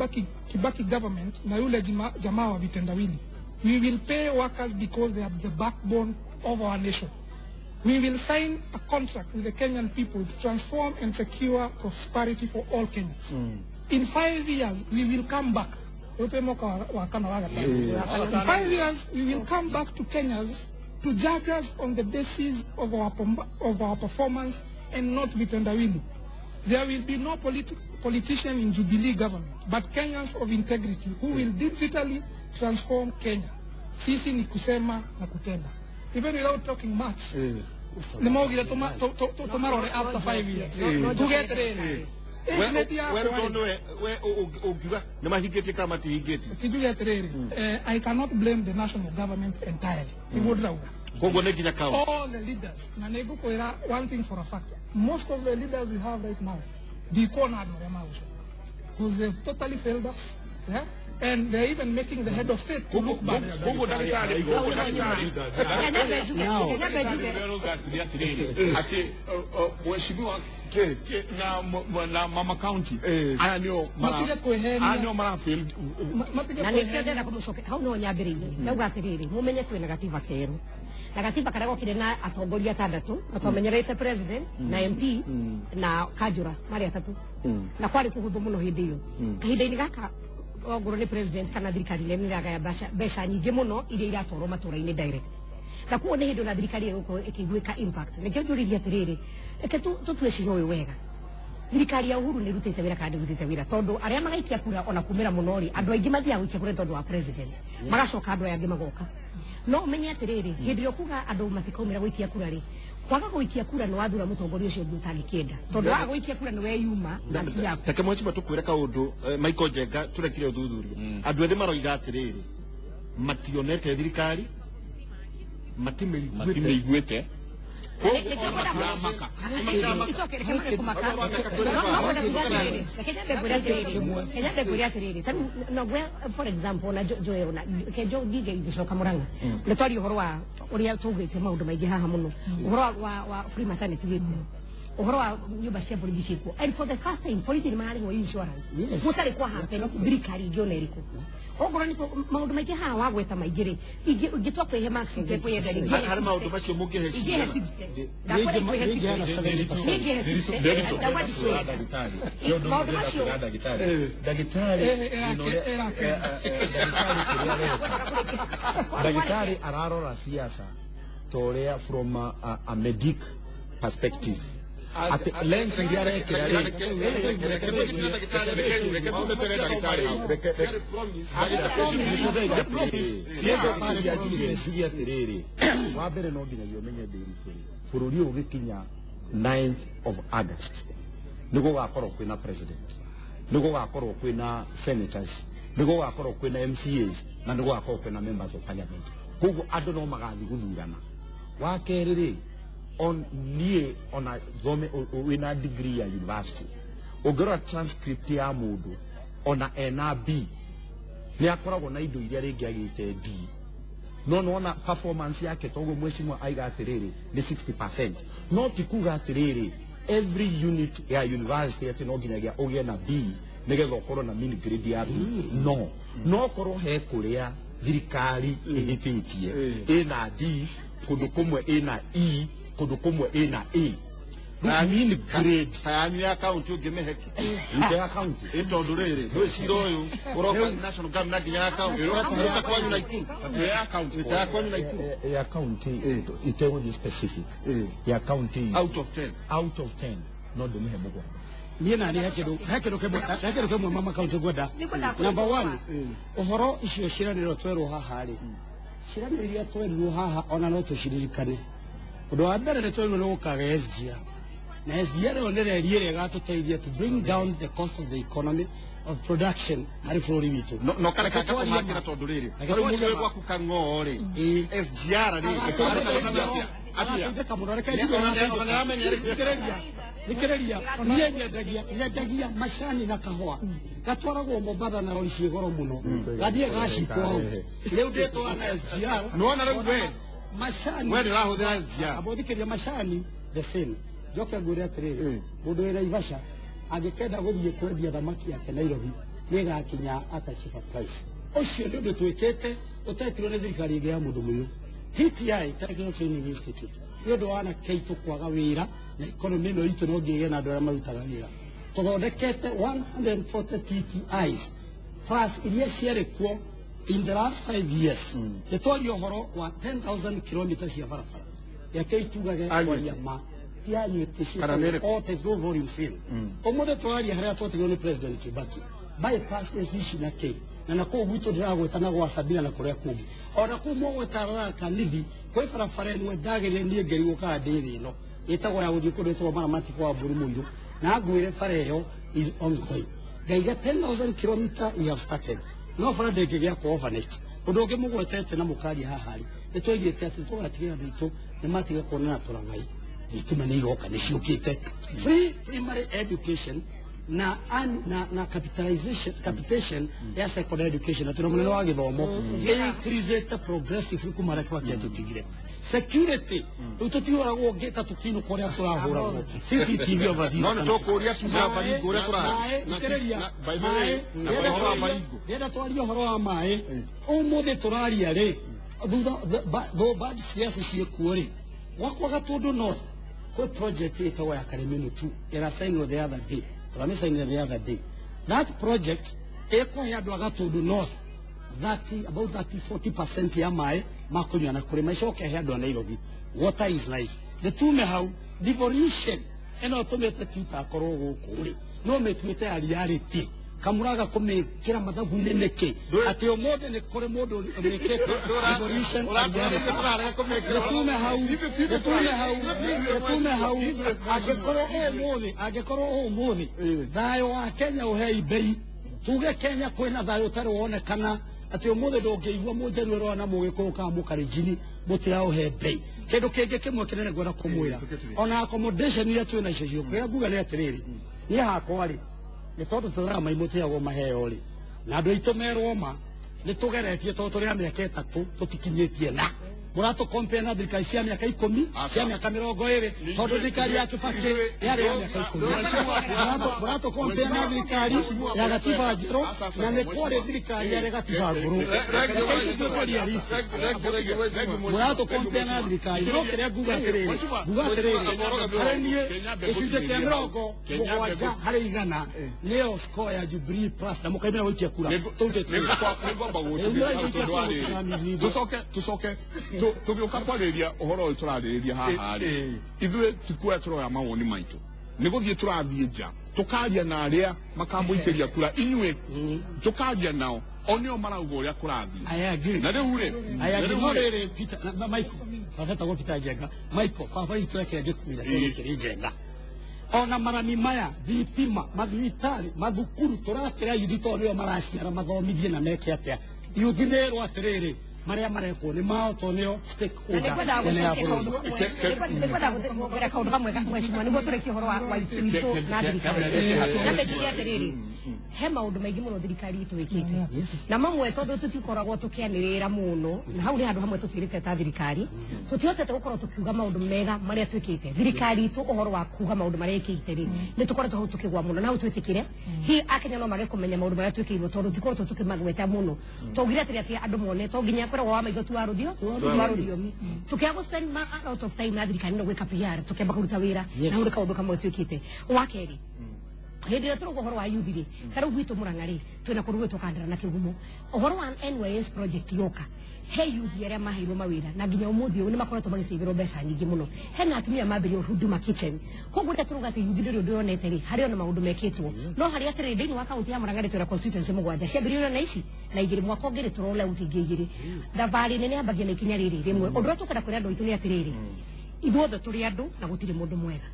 Kibaki government na yule jamaa wa vitendawili. We will pay workers because they are the backbone of our nation. We will sign a contract with the Kenyan people to transform and secure prosperity for all Kenyans. In 5 years, we will come back." Yote mwaka wa kana wa gatano. "In 5 years, we will come back to Kenyans to judge us on the basis of our performance and not vitendawili. There will be no politician in Jubilee government, but Kenyans of integrity who will digitally transform Kenya. Sisi ni kusema na kutenda." Even without talking much, nĩ maugire tũmarore after 5 years. Tuge atĩrĩrĩ, age net yakwa We rĩ, tondũ we ũngiuga nĩ mahingĩtie kana matihingĩtie? Kijuge atĩrĩrĩ, I cannot blame the national government entirely, nĩguo ndĩrauga. Koguo nĩ nginya kaunti. All the leaders, na nĩ ngũkwĩra one thing for a fact, most of the leaders we have right now, ndikuona andũ arĩa magũcoka, because they've totally failed us, yeah? And they're even making the head of state to look bad. Koguo ndagĩtarĩ Kenya njuge, Kenya njuge. Atĩrĩrĩ, atĩ mheshimiwa na mama county aya nĩo Matige kwĩhenia. Aya nĩo marafail. Matige Na nĩkĩo kwĩhenia. ndĩrenda kũmũcoke hau no nyambĩrĩirie ndauga atĩrĩrĩ, mũmenye twĩna gatiba kerũ, na gatiba karĩa gokire na atongoria atandatũ, na twamenyerete president na MP na kanjũra marĩ atatũ, na kwarĩ kũhũthũ mũno hĩndĩ ĩyo. Kahinda-inĩ gaka, ongorwo nĩ president kana thirikari nene nĩragaya mbeca nyingĩ mũno iria iratwarwo matũra-inĩ direct, na kuo nĩ hĩndĩ ona thirikari ĩgũkorwo ĩkĩiguĩka impact. Nĩkĩo njũririe atĩrĩrĩ, reke tũtue ciira ũyũ wega, thirikari ya Uhuru nĩ ĩrutĩte wĩra kana ndĩrutĩte wĩra? Tondũ arĩa magaikia kura ona kumĩra mũno rĩ, andũ aingĩ mathiaga gũikia kura nĩ tondũ wa president, magacoka andũ aya angĩ magoka. No ũmenye atĩrĩrĩ, hĩndĩ ĩrĩa ũkuga andũ matikaumĩra gũikia kura rĩ, kwaga gũikia kura nĩ wathura mũtongoria ũcio ũngĩ ũtangĩkĩenda, tondũ waga gũikia kura nĩ weyuma na ngiri yaku. Take mheshimiwa tukwĩre kaũndũ, Michael Njenga, tũrekire ũthuthuria, andũ ethĩ maroiga atĩrĩrĩ, mationete thirikari, matimĩiguĩte. Matimĩiguĩte. Matiramaka. Icoke reke mage kũmaka. No kwenda kuga atĩrĩrĩ, reke nyambe ngwĩre atĩrĩrĩ, reke nyambe ngwĩre atĩrĩrĩ, ta rĩu no ngwe for example na Joe, ona ke Joe ndige ingĩcoka Mũrang'a, nĩ twaria ũhoro wa ũrĩa tũgĩte maũndũ maingĩ haha mũno, ũhoro wa free maternity wĩkuo. Ũhoro wa nyũmba cia borithi ciĩkuo, and for the first time borithi nĩ mararĩhwo insurance. Yes. Gũtarĩ kwa happen thirikari ĩngĩ ona ĩrĩkũ. Okorwo nĩ maũndũ maingĩ haha wagweta maingĩ rĩ, ingĩtua kwĩhe marks itekwĩyenda rĩ, Harĩ maũndũ macio mũngĩhe ingĩhe cigana? 60. Ndakwĩra ingĩhe Ingĩheana 60. 70%. Ingĩhe 60. Ndauga ndikwĩra. Maũndũ macio Ndagĩtarĩ ndagĩtarĩ kĩrĩa areka, ndagĩtarĩ ararora siasa ta ũrĩa from a medic perspective, atĩ lens iria arekĩra rĩ. Reke tũtetere ndagĩtarĩ hau. Njuge atĩrĩrĩ, wa mbere no nginyagia ũmenye ndĩritũ rĩ, bũrũri ũyũ ũgĩkinya 9th of August nĩ gũgakorwo kwĩna president, nĩ gũgakorwo kwĩna senators, nĩ gũgakorwo kwĩna MCAs na nĩ gũgakorwo kwĩna members of parliament. Koguo andũ no magathiĩ gũthurana. Wa kerĩ rĩ, on niĩ ona thome wĩna degree ya university, ũngĩrora transcript ya mũndũ ona ena B, nĩ akoragwo na indo iria rĩngĩ agĩte D, no nona performance yake toguo mheshimiwa aiga atĩrĩrĩ nĩ 60%, no ti kuga atĩrĩrĩ every unit ya university atĩ no nginyagia ũgĩe na B nĩgetha ũkorwo na mean grade ya B. No korwo he kũrĩa thirikari ĩhĩtĩtie, ĩna D kũndũ kũmwe, ĩna E kũndũ kũmwe, ĩna A. Rĩu mean grade Tayanyu ya kaunti ũngĩmĩhe ite ya county? Ĩ tondũ rĩrĩ gwĩcira ũyũ ũroka national government na nginya ya kaunti ũroka kwanyu Naikuru. Twĩ ya county. Ta ya kwanyu Naikuru. Ya county itegũthiĩ specific ya county. Out of 10. Out of 10 no ndĩmĩhe 7. Niĩ nani he kĩndũ kĩmwe mama kaunti ngwenda. Nĩngwenda Number kũrĩkia. one, ũhoro icio ciĩranĩro twerwo haha rĩ, ciĩranĩro iria twerirwo haha ona no tũciririkane. Ũndũ wa mbere nĩ twerirwo nĩ gũkaga SGR, na SGR ĩyo nĩ reri ĩrĩa ĩgatũteithia to bring down the cost of the economy of production harĩ bũrũri witũ. No kareka Reke twarie gakũmakĩra ma. tondũ rĩrĩ Reke rĩu twarie mũndũ wĩ ma. gwaku kang'oo rĩ, SGR rĩ. Agateithĩka mũno. Reke njuge. Ona nĩaramenya rĩ. Thikĩrĩria, thikĩrĩria, niĩ nyendagia macani na kahũa gatwaragwo Mombatha na rori ciĩ goro mũno, gathiĩ gacikwo hau. Rĩu ndĩtwara na SGR. Nĩwona rĩu we macani we ndũrahũthĩra SGR. Amũthikĩria, macani the same. Njoke ngwĩre atĩrĩrĩ, mũndũ wĩ Naivasha angĩkenda gũthiĩ kwendia thamaki yake Nairobi, nĩ ĩgakinya at a cheaper price. Ũcio nĩ ũndũ twĩkĩte ũtekirwo nĩ thirikari ĩngĩ ya mũndũ mũirũ. TTI, Technical Training Institute, nĩ ũndũ wa anake aitũ kwaga wĩra na economy ĩno itũ no ngĩgĩe na andũ arĩa marutaga wĩra. Tũthondekete 140 TTIs plus iria ciarĩ kuo in the last 5 years. Nĩ twaria ũhoro wa 10,000 kilometers cia barabara. Reke itugage kwaria ma tianyuĩte. Kana nĩ ĩrĩkũ? All low volume sale. Ũmũthĩ tũraria harĩa twatigirwo nĩ President Kibaki, bypass ici na kĩ na kũu gwitũ ndĩragwĩta na gwa Sabina na kũrĩa kũngĩ ona kũu mũgwĩta Tharaka Nithi, kwĩ barabara ĩmwe ndagĩrĩire niĩ ngĩrigwo kana ndĩ thĩ ĩno ĩtagwo ya gũthiĩ kũndũ ĩtagwo Maramati kwa Mbũri Mũirũ, na ngwĩre bara ĩyo is ongoing. Ngaiga 10,000 kilometer we have started, no bara ndĩngĩgĩa kwa overnight. Ũndũ ũngĩ mũgwetete na mũkaria haha rĩ, nĩ twaigĩte atĩ tũgatigĩra andũ aitũ nĩ matiga kuonana tũragai, thitima nĩ igoka, nĩ ciũkĩte, free primary education na capitalization, capitation ya secondary education, na tũna mũnene wa gĩthomo increasete progressively kuma harĩa Kibaki atũtigire. Security, rĩu tũtihũragwo ngĩta tũkinũka ũrĩa tũrahũragwo, CCTV over this No nĩ country. tũkũria tuga Baringo ũrĩa kũrathiĩ. Maĩ, thikĩrĩria, by the way, maĩ, na ũhoro wa Baringo. Ndĩrenda twarie ũhoro wa maĩ. Ũmũthĩ tũraria rĩ, thutha though bad siasa ciĩkuo rĩ, gwakwa Gatũndũ North kwĩ project ĩtagwo ya Karemenu 2 ĩrasainwo the other day, tũramĩsainire the other day. That project ĩkũhe andũ a Gatũndũ North 30, about 30 40% ya maĩ ma kũnyua na kũrĩma, icoke he andũ a Nairobi. Water is life. Nĩ tume hau devolution ĩno tũmĩte tita akorwo gũkũ rĩ, no mĩtuĩte ya reality kamuraga kũmĩkĩra mathabu-inĩ nĩkĩ atĩ ũmũthĩ nĩ kũrĩ mũndũ wĩkĩte devolution a reality? Nĩtume hau, nĩtume hau, nĩtume hau. Angĩkorwo ũmũthĩ thayũ wa Kenya ũhei mbei, tuge Kenya kwĩna thayũ ũtarĩ wonekana, atĩ ũmũthĩ ndũngĩigua mũnjaruo ĩroa na mũgĩkũyũ kana mũkarenjini mũtiraũhe mbei. Kĩndũ kĩngĩ kĩmwe kĩnene ngwenda kũmwĩra, ona accommodation iria twĩ nacio cio, kĩrĩa nguga nĩ atĩrĩrĩ, niĩ hakwa rĩ, nĩ tondũ tũraga mai mũtĩagwo maheo rĩ, na andũ aitũ merwo ma nĩ tũgeretie, tondũ tũrĩ a mĩaka 3 tũtikinyĩtie na Mũratũ compare na thirikari cia mĩaka 10, cia mĩaka 20, tondũ thirikari ya Kibaki yarĩ ya mĩaka 10. Mũratũ compare na thirikari ya gatiba njerũ, na nĩ kwarĩ thirikari yarĩ gatiba ngũrũ. Reke tuĩke realistic. Mũratũ compare na thirikari, no kĩrĩa nguga atĩrĩrĩ, harĩ niĩ gĩcunjĩ kĩa 70% nĩyo score ya Jubilee Plus, na mũkaimĩra gũikia kura. Nĩngwamba gũtigĩrĩra tondũ wa rĩrĩ, tũcoke tũgĩũka kwarĩrĩria ũhoro ũyũ tũrarĩrĩria haha rĩ, ithuĩ ti kuoya tũroya mawoni maitũ, nĩ gũthiĩ tũrathiĩ nja tũkaria na arĩa makamũikĩria kura inyuĩ, tũkaria nao o nĩo marauga ũrĩa kũrathiĩ. I agree. Na rĩu rĩ, I agree. No rĩrĩ, Peter na Michael, baba etagwo Peter Njenga. Michael, baba witũ reke ngĩkwĩre tondũ kĩrĩ Njenga. Ona marami maya, thitima, mathibitarĩ, mathukuru, tũrakĩra yuthi tondũ nĩo maraciara mathomithie na meke atĩa. Yuthi merwo atĩrĩrĩ, marĩa marekwo nĩ mao tondũ nĩo stakeholder nene ya bũrũri. Nĩngwenda kuongerera kaũndũ kamwe mheshimiwa, nĩguo tũrĩkie ũhoro wa witũ na thirikari. Nyambe njuge atĩrĩrĩ, he maũndũ maingĩ mũno thirikari itũ ĩkĩte, na mamwe tondũ tũtikoragwo tũkĩanĩrĩra mũno, na hau nĩ handũ hamwe tũbĩrĩte ta thirikari, tũtihotete gũkorwo tũkiuga maũndũ mega marĩa twĩkĩte. Thirikari itũ ũhoro wa kuga maũndũ marĩa ĩkĩte rĩ, nĩ tũkoretwo hau tũkĩgwa mũno, na hau twĩtĩkĩre hihi Akenya no mage kũmenya maũndũ marĩa twĩkĩirwo tondũ tũtikoretwo tũkĩmagweta mũno. Twaugire atĩrĩ, atĩ andũ mone to nginya kwĩragwo wa maitho tu wa rũthiomi. Tũkĩaga gũ spend a lot of time na thirikari no gwĩka PR, tũkĩamba kũruta wĩra, na hau nĩ kaũndũ kamwe twĩkĩte. Wa kerĩ, hĩndĩ ĩrĩa tũrauga ũhoro wa youth rĩ, ta rĩu gwitũ Mũrang'a rĩ, twĩna kũndũ gwĩtwo Kandara na Kĩgumo. Ũhoro wa NYS project yoka, he youth arĩa maheirwo mawĩra, na nginya ũmũthĩ ũyũ nĩ makoretwo magĩcĩvĩrwo mbeca nyingĩ mũno. Hena atumia mambĩrĩirie Huduma Kitchen. Koguo rĩrĩa tũrauga atĩ youth ndũrĩ ũndũ yonete rĩ, harĩ ona maũndũ mekĩtwo. No harĩ atĩrĩrĩ, thĩinĩ wa kaũntĩ ya Mũrang'a rĩ, twĩna constituency 7 ciambĩrĩirio na ici na 2, mwaka ũngĩ rĩ, tũroll out ingĩ 2. Thabarĩ nene yambagia na ikinya rĩrĩ rĩmwe. Ũndũ ũrĩa tũkwenda kwĩra andũ aitũ nĩ atĩrĩrĩ, ithuothe tũrĩ andũ na gũtirĩ mũndũ mwega,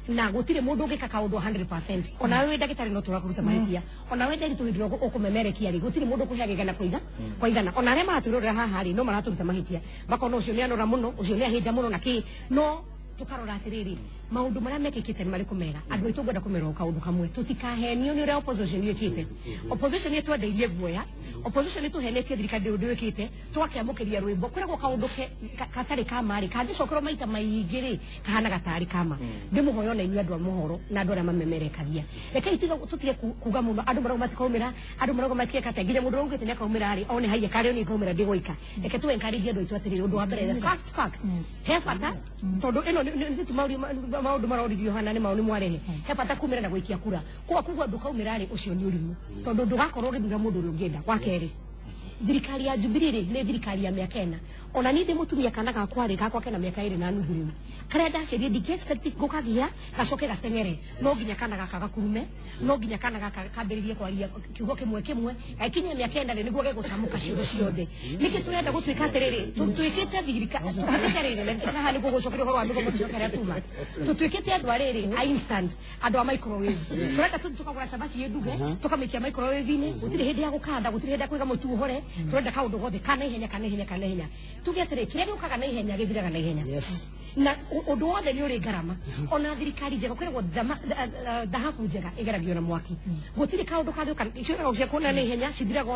na gũtirĩ mũndũ ũngĩka kaũndũ 100%. Ona we wĩ ndagĩtarĩ no tũrakũruta mahĩtia, ona we ndagĩtarĩ hĩndĩ ĩrĩa ũkũmemerekia rĩ, gũtirĩ mũndũ ũkũheaga igana kwa kwa igana. Ona arĩa maratwĩrorera haha rĩ, no maratũruta mahĩtia, makona ũcio nĩ anora mũno, ũcio nĩ ahĩnja mũno na kĩ, no tukarora atĩrĩrĩ, maũndũ marĩa mekĩkĩte nĩ marĩkũ mega. Andũ aitũ ngwenda kũmera o kaũndũ kamwe, tũtikahenio nĩ ũrĩa opposition ĩkĩte. Opposition ĩtwendeirie guoya, opposition ĩtũhenetie thirikari ndĩ ũndũ ĩkĩte, tũgakĩamũkĩria rwĩmbo kwĩragwo kaũndũ gatarĩ ka ma rĩ, kangĩcokerwo maita maingĩ rĩ, kahanaga tarĩ kama. Ndĩmũhoya ona inyuĩ andũ a mohoro na andũ arĩa mamemerekagia, rekei tũtige kuga mũno andũ marauga matikaumĩra, andũ marauga matigeka atĩa, nginya mũndũ ũraugĩte nĩ akaumĩra rĩ, one haiya karĩ nĩ ngaumĩra ndĩgũika. Reke tũ encourage andũ aitũ atĩrĩrĩ, ũndũ wa mbere, the first fact, he bata tondũ ĩno nĩ ti maũndũ maroririo hana nĩ maũndũ mwarehe, he bata kumĩra na gũikia kura. Kwa kuga ndũkaumĩra rĩ, ũcio nĩ ũrimũ, tondũ ndũgakorwo ũgĩthura mũndũ ũrĩa ũngĩenda. Wa kerĩ, thirikari ya Jubilee rĩ, nĩ thirikari ya mĩaka 4. Ona niĩ ndĩ mũtumia, kana gakwa rĩ, gakwa kena mĩaka 2.5 rĩu, karĩa ndaciarire ndingĩ expect gũkagĩa gacoke gateng'ere, no nginya kana gaka gakurume, no nginya kana gaka kambĩrĩrie kwaria kiugo kĩmwe kĩmwe, gakinyie mĩaka 4 rĩ, nĩguo gegũtamũka ciugo ciothe. Nĩkĩ tũrenda gũtuĩka atĩrĩrĩ, tũtuĩkĩte thirikari tũtuĩkĩte rĩrĩ, na haha nĩguo gũcokeria ũhoro wa mĩgomo tũcoke harĩa tuma, tũtuĩkĩte andũ a rĩrĩ a instant, andũ a microwave. Tũrenda tũthiĩ tũkagũra cabaci ĩ nduge, tũkamĩikia microwave-inĩ, gũtirĩ hĩndĩ ya gũkanda, gũtirĩ hĩndĩ ya kũiga mũtu ũhore, tũrenda kaũndũ gothe ka naihenya, ka naihenya, ka naihenya. Tuge atĩrĩ, kĩrĩa gĩũkaga naihenya gĩthiraga naihenya. Na ũndũ wothe nĩ ũrĩ ngarama. Ona thirikari njega kwĩragwo thahabu njega ĩgeragio na mwaki. Gũtirĩ kaũndũ kangĩũka ciũragwo cia kuona na ihenya, cithiraga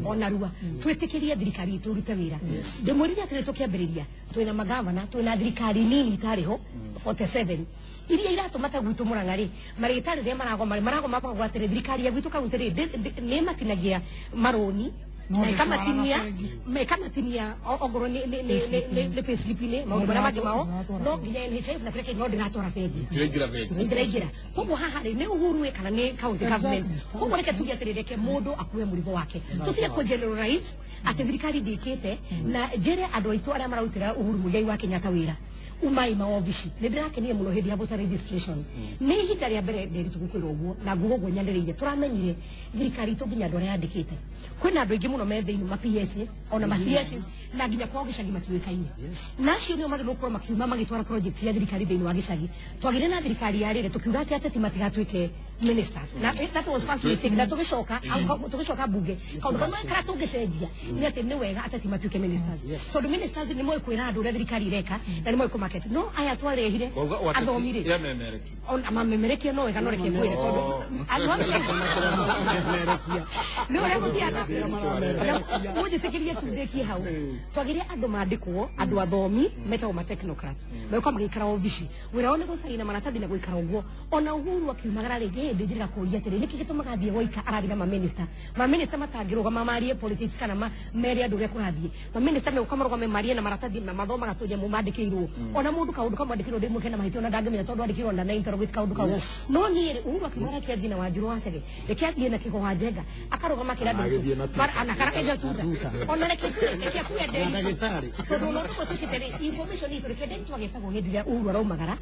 ona rua. Twĩtĩkĩrie thirikari itũ ĩrute wĩra. Ndĩmwĩrire atĩrĩ, tũkĩambĩrĩria twĩna magavana, twĩna thirikari nini itarĩ ho 47 iria iratũma ta gwitũ Mũrang'a rĩ, marĩgĩtarĩ rĩrĩa maragoma rĩ, maragoma makauga atĩrĩ, thirikari ya gwitũ kaunti rĩ, nĩ ĩmatinagia marũni No na ĩkamatinia, ndĩtwaraga bengi. ĩkamatinia ongorwo nĩ payslip-inĩ, maũndũ marĩa mangĩ mao no nginya NHIF na kĩrĩa kĩngĩ, no ndĩratwara bengi, Ndĩraingĩra bengi. ndĩraingĩra. Koguo haha rĩ, nĩ Uhuru ĩ kana nĩ county government? Koguo reke tuge atĩrĩ, reke mũndũ akue mũrigo wake, tũtige kũ generalize atĩ thirikari ndĩkĩte. Na njĩre andũ aitũ arĩa mararutĩra Uhuru Muigai wa Kenyatta wĩra, umai maobici. Nĩ ndĩrakenire mũno hĩndĩ ya voter registration, nĩ ihinda rĩa mbere ndĩritũ gũkwĩra ũguo na nguga ũguo nyanĩrĩire, tũramenyire thirikari itũ nginya andũ arĩa yandĩkĩte, kwĩna andũ aingĩ mũno me thĩinĩ ma PSs ona ma CSs na nginya kwao gĩcagi matiũĩkaine, na acio nĩo magĩrĩirwo gũkorwo makiuma magĩtwara project ya thirikari thĩinĩ wa gĩcagi. Twagĩire na thirikari ya rĩrĩ, tũkiuga atĩ ateti matigatuĩke ministers, na that was first mistake, na tũgĩcoka bunge kaũndũ kamwe karĩa tũngĩcenjia nĩ atĩ nĩ wega ateti matuĩke ministers, tondũ ministers nĩ moĩ kwĩra andũ ũrĩa thirikari ĩreka na nĩ moĩ kũmarket. No aya twarehire Wauga wateti athomi rĩ, yamemerekia. Ona mamemerekia no wega, no reke ngwĩre tondũ andũ amwe nĩ ũrĩa gũthiaga, ũnjĩtĩkĩrie tu ndĩkie hau. Twagire andũ mandĩkwo, andũ athomi metagwo ma technocrats, megũka magĩikara obici, wĩra wao nĩ gũcaina maratathi na gũikara ũguo. Ona Uhuru akiumagara rĩngĩ hĩndĩ njĩrĩga kũria atĩrĩ, nĩkĩ gĩtũmaga athiĩ gwaika araria na maminista? Maminista matangĩrũgama marie politics kana mere andũ ũrĩa kũrathiĩ. Maminista megũka marũgame marie na maratathi na mathomaga tũnyamũ mandĩkĩirwo. Ona mũndũ kaũndũ kamwandĩkĩirwo ndĩ mwĩke na mahĩtia, ona ndangĩmenya tondũ andĩkĩirwo na interrogate kaũndũ kau. No niĩ rĩ, Uhuru akiuga reke athiĩ na Wanjiru wa Chege, reke athiĩ na Kĩgo wa Njenga, akarũgama akĩra andũ. Agĩthiĩ na tuta. Ana karakenja tuta. Ona reke akue Na ndagĩtarĩ. Tondũ ona ũguo twĩkĩte rĩ, information itũ, reke Nderitu agĩtagwo hĩndĩ ĩrĩa Uhuru araumagara,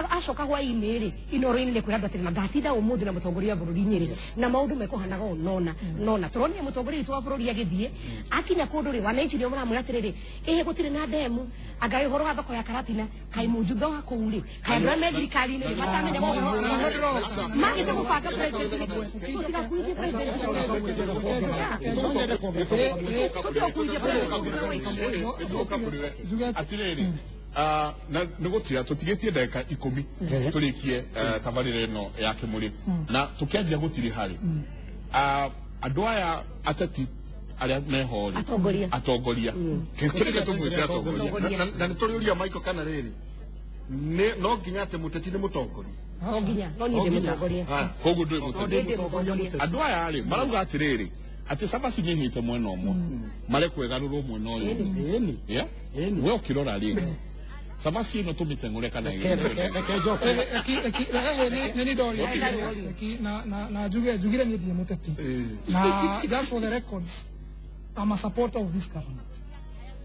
acoka hwaĩ-inĩ rĩ, Inoro-inĩ nĩ kwĩra andũ atĩrĩ, na ndatinda ũmũthĩ na mũtongoria wa bũrũri Nyĩrĩ na maũndũ mekũhanaga ũũ nona nona. Tũronire mũtongoria witũ wa bũrũri agĩthiĩ akinya kũndũ rĩ, wananchi nĩo maramwĩra atĩrĩrĩ, ĩhĩ gũtirĩ na ndemu, anga ũhoro wa thoko ya Karatina, kaĩ mũjumbe wa kũu rĩ, kaĩ andũ arĩa me thirikari-inĩ rĩ matamenya ũhoro magĩte gũbanga president nĩkĩ? Tũtigakuithie president, tũtigakuithie president. Atirĩrĩ, na nĩ gũtira tũtigĩtie ndagĩka 10 tũrĩkie tabarĩra ĩno ya Kĩmũrĩ, na tũkĩanjia gũtiriha rĩ, andũ aya ateti arĩa meho rĩ, Atongoria. Atongoria, kĩrĩke tũmwĩte atongoria. Atongoria. Na nĩ tũrĩũria Michael kana rĩrĩ nĩ no nginya atĩ mũteti nĩ mũtongoria? No nginya, no niĩ ndĩ mũtongoria. Haya. Koguo ndũrĩ mũteti? Ndĩ mũtongoria. Andũ aya rĩ, marauga atĩrĩrĩ, atĩ cabaci nĩ ĩhĩte mwena ũmwe, marekwo ĩgarũrwo mwena ũyũ ũngĩ. Ĩni. Yeah? Ĩni. We ũkĩrora rĩ, cabaci ĩno tũmĩteng'ũre kana Reke ĩgĩrĩre? njoke. Reke nĩ ndoria. Reki na njuge njugire niĩ ndirĩ mũteti, na just for the records, I'm a supporter of this government.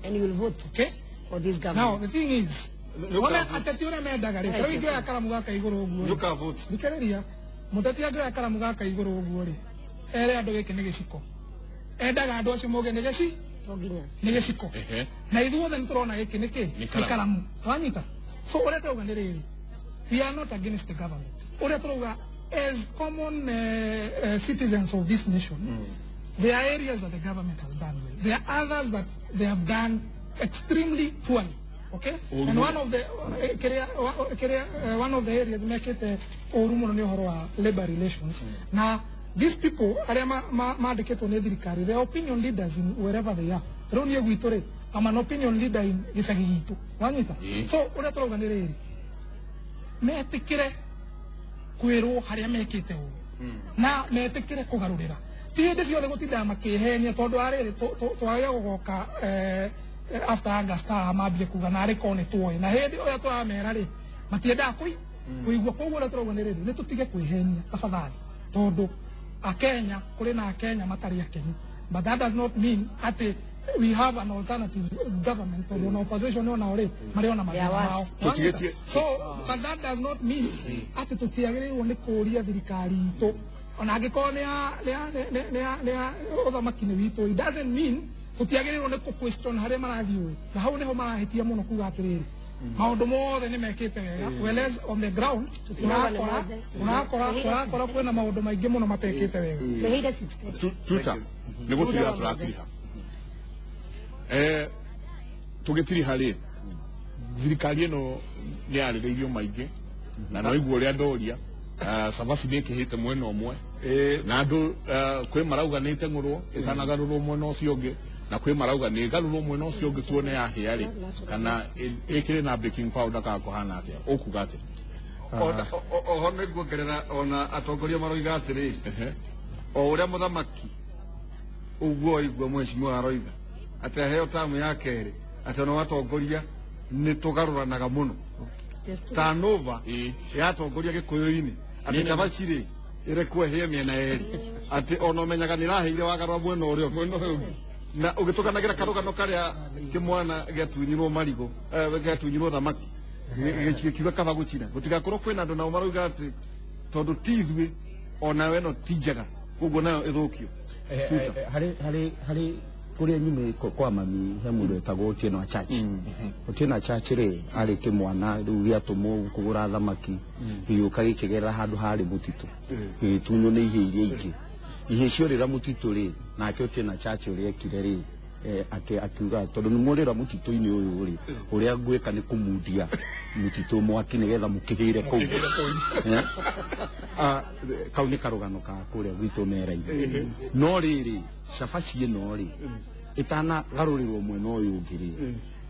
And you will vote okay for this Now government? the thing is, Nĩ wone ũka vote. ateti ũrĩa mendaga rĩ, tarĩu ingĩoya karamu gaka igũrũ ũguo Nĩ rĩ, ũka vote. Thikĩrĩria, mũteti angĩoya karamu gaka igũrũ ũguo rĩ, ere andũ gĩkĩ nĩ gĩciko, endaga andũ acio mauge nĩ gĩci To nginya. nĩ gĩciko. Na ithuothe nĩ tũrona gĩkĩ nĩ kĩ? Nĩ Nĩ karamu. Karamu wanyita. So ũrĩa tũrauga nĩ rĩrĩ, we are not against the government. Ũrĩa tũrauga, as common citizens of this nation, there are areas that the government has done well, there are others that they have done extremely poorly, okay? And one of the kĩrĩa one of the areas mekĩte ũru mũno nĩ ũhoro wa labor relations. Na these people arĩa mandĩkĩtwo nĩ thirikari, they are opinion leaders in wherever they are. Rĩu niĩ gwitũ rĩ, I'm an opinion leader in gĩcagi gitũ, wanyita? So ũrĩa tũrauga nĩ rĩrĩ, metĩkĩre kwĩrwo harĩa mekĩte ũru na metĩkĩre kũgarũrĩra, ti hĩndĩ ciothe gũtindaga makĩhenia, tondũ arĩrĩ twagĩa gũgoka after August haha mambie kuga narĩ korwo nĩ tuoĩ, na hĩndĩ ũrĩa tũramera rĩ, matiendaga kũigua. Koguo ũrĩa tũrauga nĩ rĩrĩ, nĩ tũtige kwĩhenia tafadhali, tondũ akenya, kũrĩ na akenya matarĩ akenu, but that does not mean atĩ we have an alternative government, tondũ ona opposition onao rĩ, marĩ ona mathĩna mao. So but that does not mean atĩ tũtiagĩrĩirwo nĩ kũũria thirikari itũ, ona angĩkorwo nĩ ya ũthamaki-inĩ witũ. It doesn't mean tũtiagĩrĩirwo nĩ kũ question harĩa marathiĩ ũru, na hau nĩho marahĩtia mũno kuga atĩrĩrĩ, maũndũ mothe nĩ mekĩte wega. Whereas on the ground Tũtirauga nĩ ũrakora mothe. ũrakora kwĩna maũndũ maingĩ mũno matekĩte wega. Tweheire 60. Tuta nĩ gũtiriha tũratiriha, tũgĩtiriha rĩ, thirikari ĩno nĩ yarĩrĩirio maingĩ, na no igua ũrĩa ndoria, cabaci nĩ ĩkĩhĩte mwena ũmwe, na andũ kwĩ marauga nĩ ĩteng'ũrwo ĩtanagarũrwo mwena ũcio ũngĩ, na kwĩ marauga nĩ ĩgarũrwo mwena ũcio ũngĩ tuone yahĩa rĩ, kana ĩkĩrĩ na baking powder kana kũhana atĩa. Ũkuga atĩa? Oho nĩ nguongerera, ona atongoria maroiga atĩrĩ, o ũrĩa mũthamaki ũguo oigua mheshimiwa aroiga atĩ aheo tamu ya kerĩ, atĩ ona watongoria nĩ tũgarũranaga mũno turnover yatongoria gĩkũyũ-inĩ, atĩ cabaci rĩ, ĩrekwo ĩhĩe mĩena yerĩ, atĩ ona ũmenyaga nĩ ĩrahĩire wagarũra mwena ũrĩa ũngĩ. Mwena ũyũ ũngĩ. Na ũgĩtũganagĩra karũgano karĩa kĩmwana gĩatunyirwo marigũ, gĩatunyirwo thamaki, gĩkiuga kaba gũcina, gũtigakorwo kwĩna andũ nao marauga atĩ tondũ ti ithuĩ onawe ĩno ti njega, koguo nayo ĩthũkio. Tuta. Harĩ kũrĩa nyumĩ kwa mami he mũndũ wetagwo Otieno Church. Otieno Church rĩ, arĩ kĩmwana rĩu gĩatũmwo kũgũra thamaki, gĩgĩũka gĩkĩgerera handũ harĩ mũtitũ, gĩgĩtunywo nĩ ihĩĩ iria ingĩ. Ihĩĩ ciorĩra mũtitũ rĩ, nake Otieno Church ũrĩa ekire rĩ, akiuga tondũ nĩ mworĩra mũtitũ-inĩ ũyũ rĩ, ũrĩa ngwĩka nĩ kũmundia mũtitũ mwaki nĩgetha mũkĩhĩre kũu. Kau nĩ karũgano ka kũrĩa gwitũ mera-inĩ. No rĩrĩ, cabaci ĩno rĩ, Ĩtanagarũrĩrwo mwena ũyũ ũngĩ rĩ,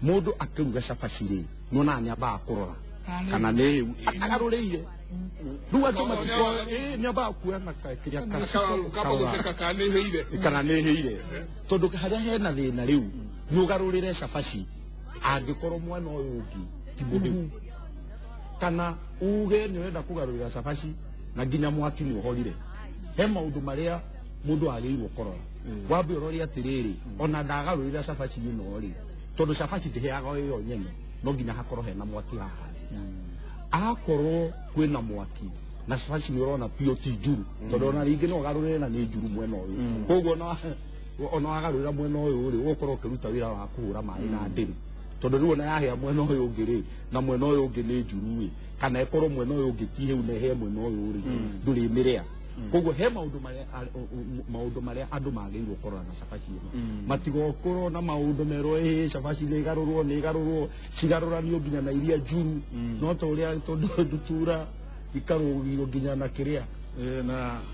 mũndũ akĩruga cabaci rĩ, nĩonaga nĩ ambaga kũrora kana nĩ hĩu agarũrĩire. Rĩu andũ matikoragwo nĩ ambaga kuoya na kĩrĩa Kamba gũceka kana nĩ ĩhĩire. Kana nĩ ĩhĩire, tondũ harĩa hena thĩna rĩu nĩ ũgarũrĩre cabaci angĩkorwo mwena ũyũ ũngĩ ti mũhĩu, kana uge nĩ ũrenda kũgarũrĩra cabaci na nginya mwaki nĩ ũhorire. He maũndũ marĩa mũndũ agĩrĩirwo kũrora. Wambe ũrore atĩrĩrĩ, ona ndagarũrĩra cabaci ĩno rĩ, tondũ cabaci ndĩhĩaga ĩyo nyene, no nginya hakorwo hena mwaki haha. Akorwo kwĩna mwaki na cabaci nĩ ũrona biũ ti njuru, tondũ ona rĩngĩ no ũgarũrĩre na nĩ njuru mwena ũyũ, koguo ona wagarũrĩra mwena ũyũ rĩ, ũgũkorwo ũkĩruta wĩra wa kũhũra maĩ na ndĩru, tondũ rĩu ona yahĩa mwena ũyũ ũngĩ rĩ, na mwena ũyũ ũngĩ nĩ njuru rĩ, kana ĩkorwo mwena ũyũ ũngĩ ti hĩu na ĩhĩe mwena ũyũ rĩ, ndũrĩmĩrĩa. Koguo he maũndũ marĩa andũ magĩrĩirwo kũrora na cabaci ĩno, matigokorwo na maũndũ merwo ĩhĩ cabaci nĩ ĩgarũrwo, nĩ ĩgarũrwo, cigarũranio nginya na iria njuru, no ta ũrĩa tondũ ndutura ikarũgio nginya na kĩrĩa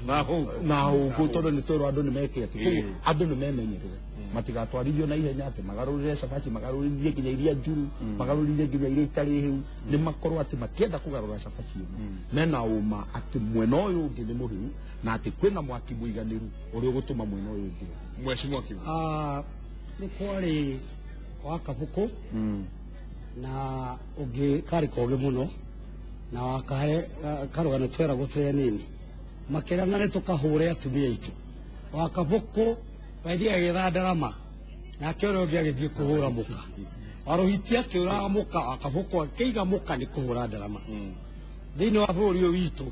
na hũngũ. Na hũngũ, tondũ nĩ twerwo andũ nĩ meke atĩ. Koguo andũ nĩ memenyerere matigatwarithio na ihenya atĩ magarũrĩre cabaci, magarũrĩrie nginya iria njuru, magarũrĩrie nginya iria itarĩ hĩu. Nĩ makorwo atĩ makĩenda kũgarũra cabaci ĩno mena ũma atĩ mwena ũyũ ũngĩ nĩ mũhĩu na atĩ kwĩna mwaki mũiganĩru ũrĩa ũgũtũma mwena ũyũ ũngĩ. Mheshimiwa Kivu. Ah, nĩ kwarĩ wa Kabuku na ũngĩ karĩ kogĩ mũno na wakahe karũgano tweragwo tũrĩ anini, makĩrana nĩ tũkahũre atumia aitũ. Wa Kabuku waithiĩ agĩetha ndarama, nake ũrĩa ũngĩ agĩthiĩ kũhũra mũka. Warũhiti akĩũraga mũka, wa Kabuku akĩiga mũka nĩ kũhũra ndarama. Thĩinĩ wa bũrũri ũyũ witũ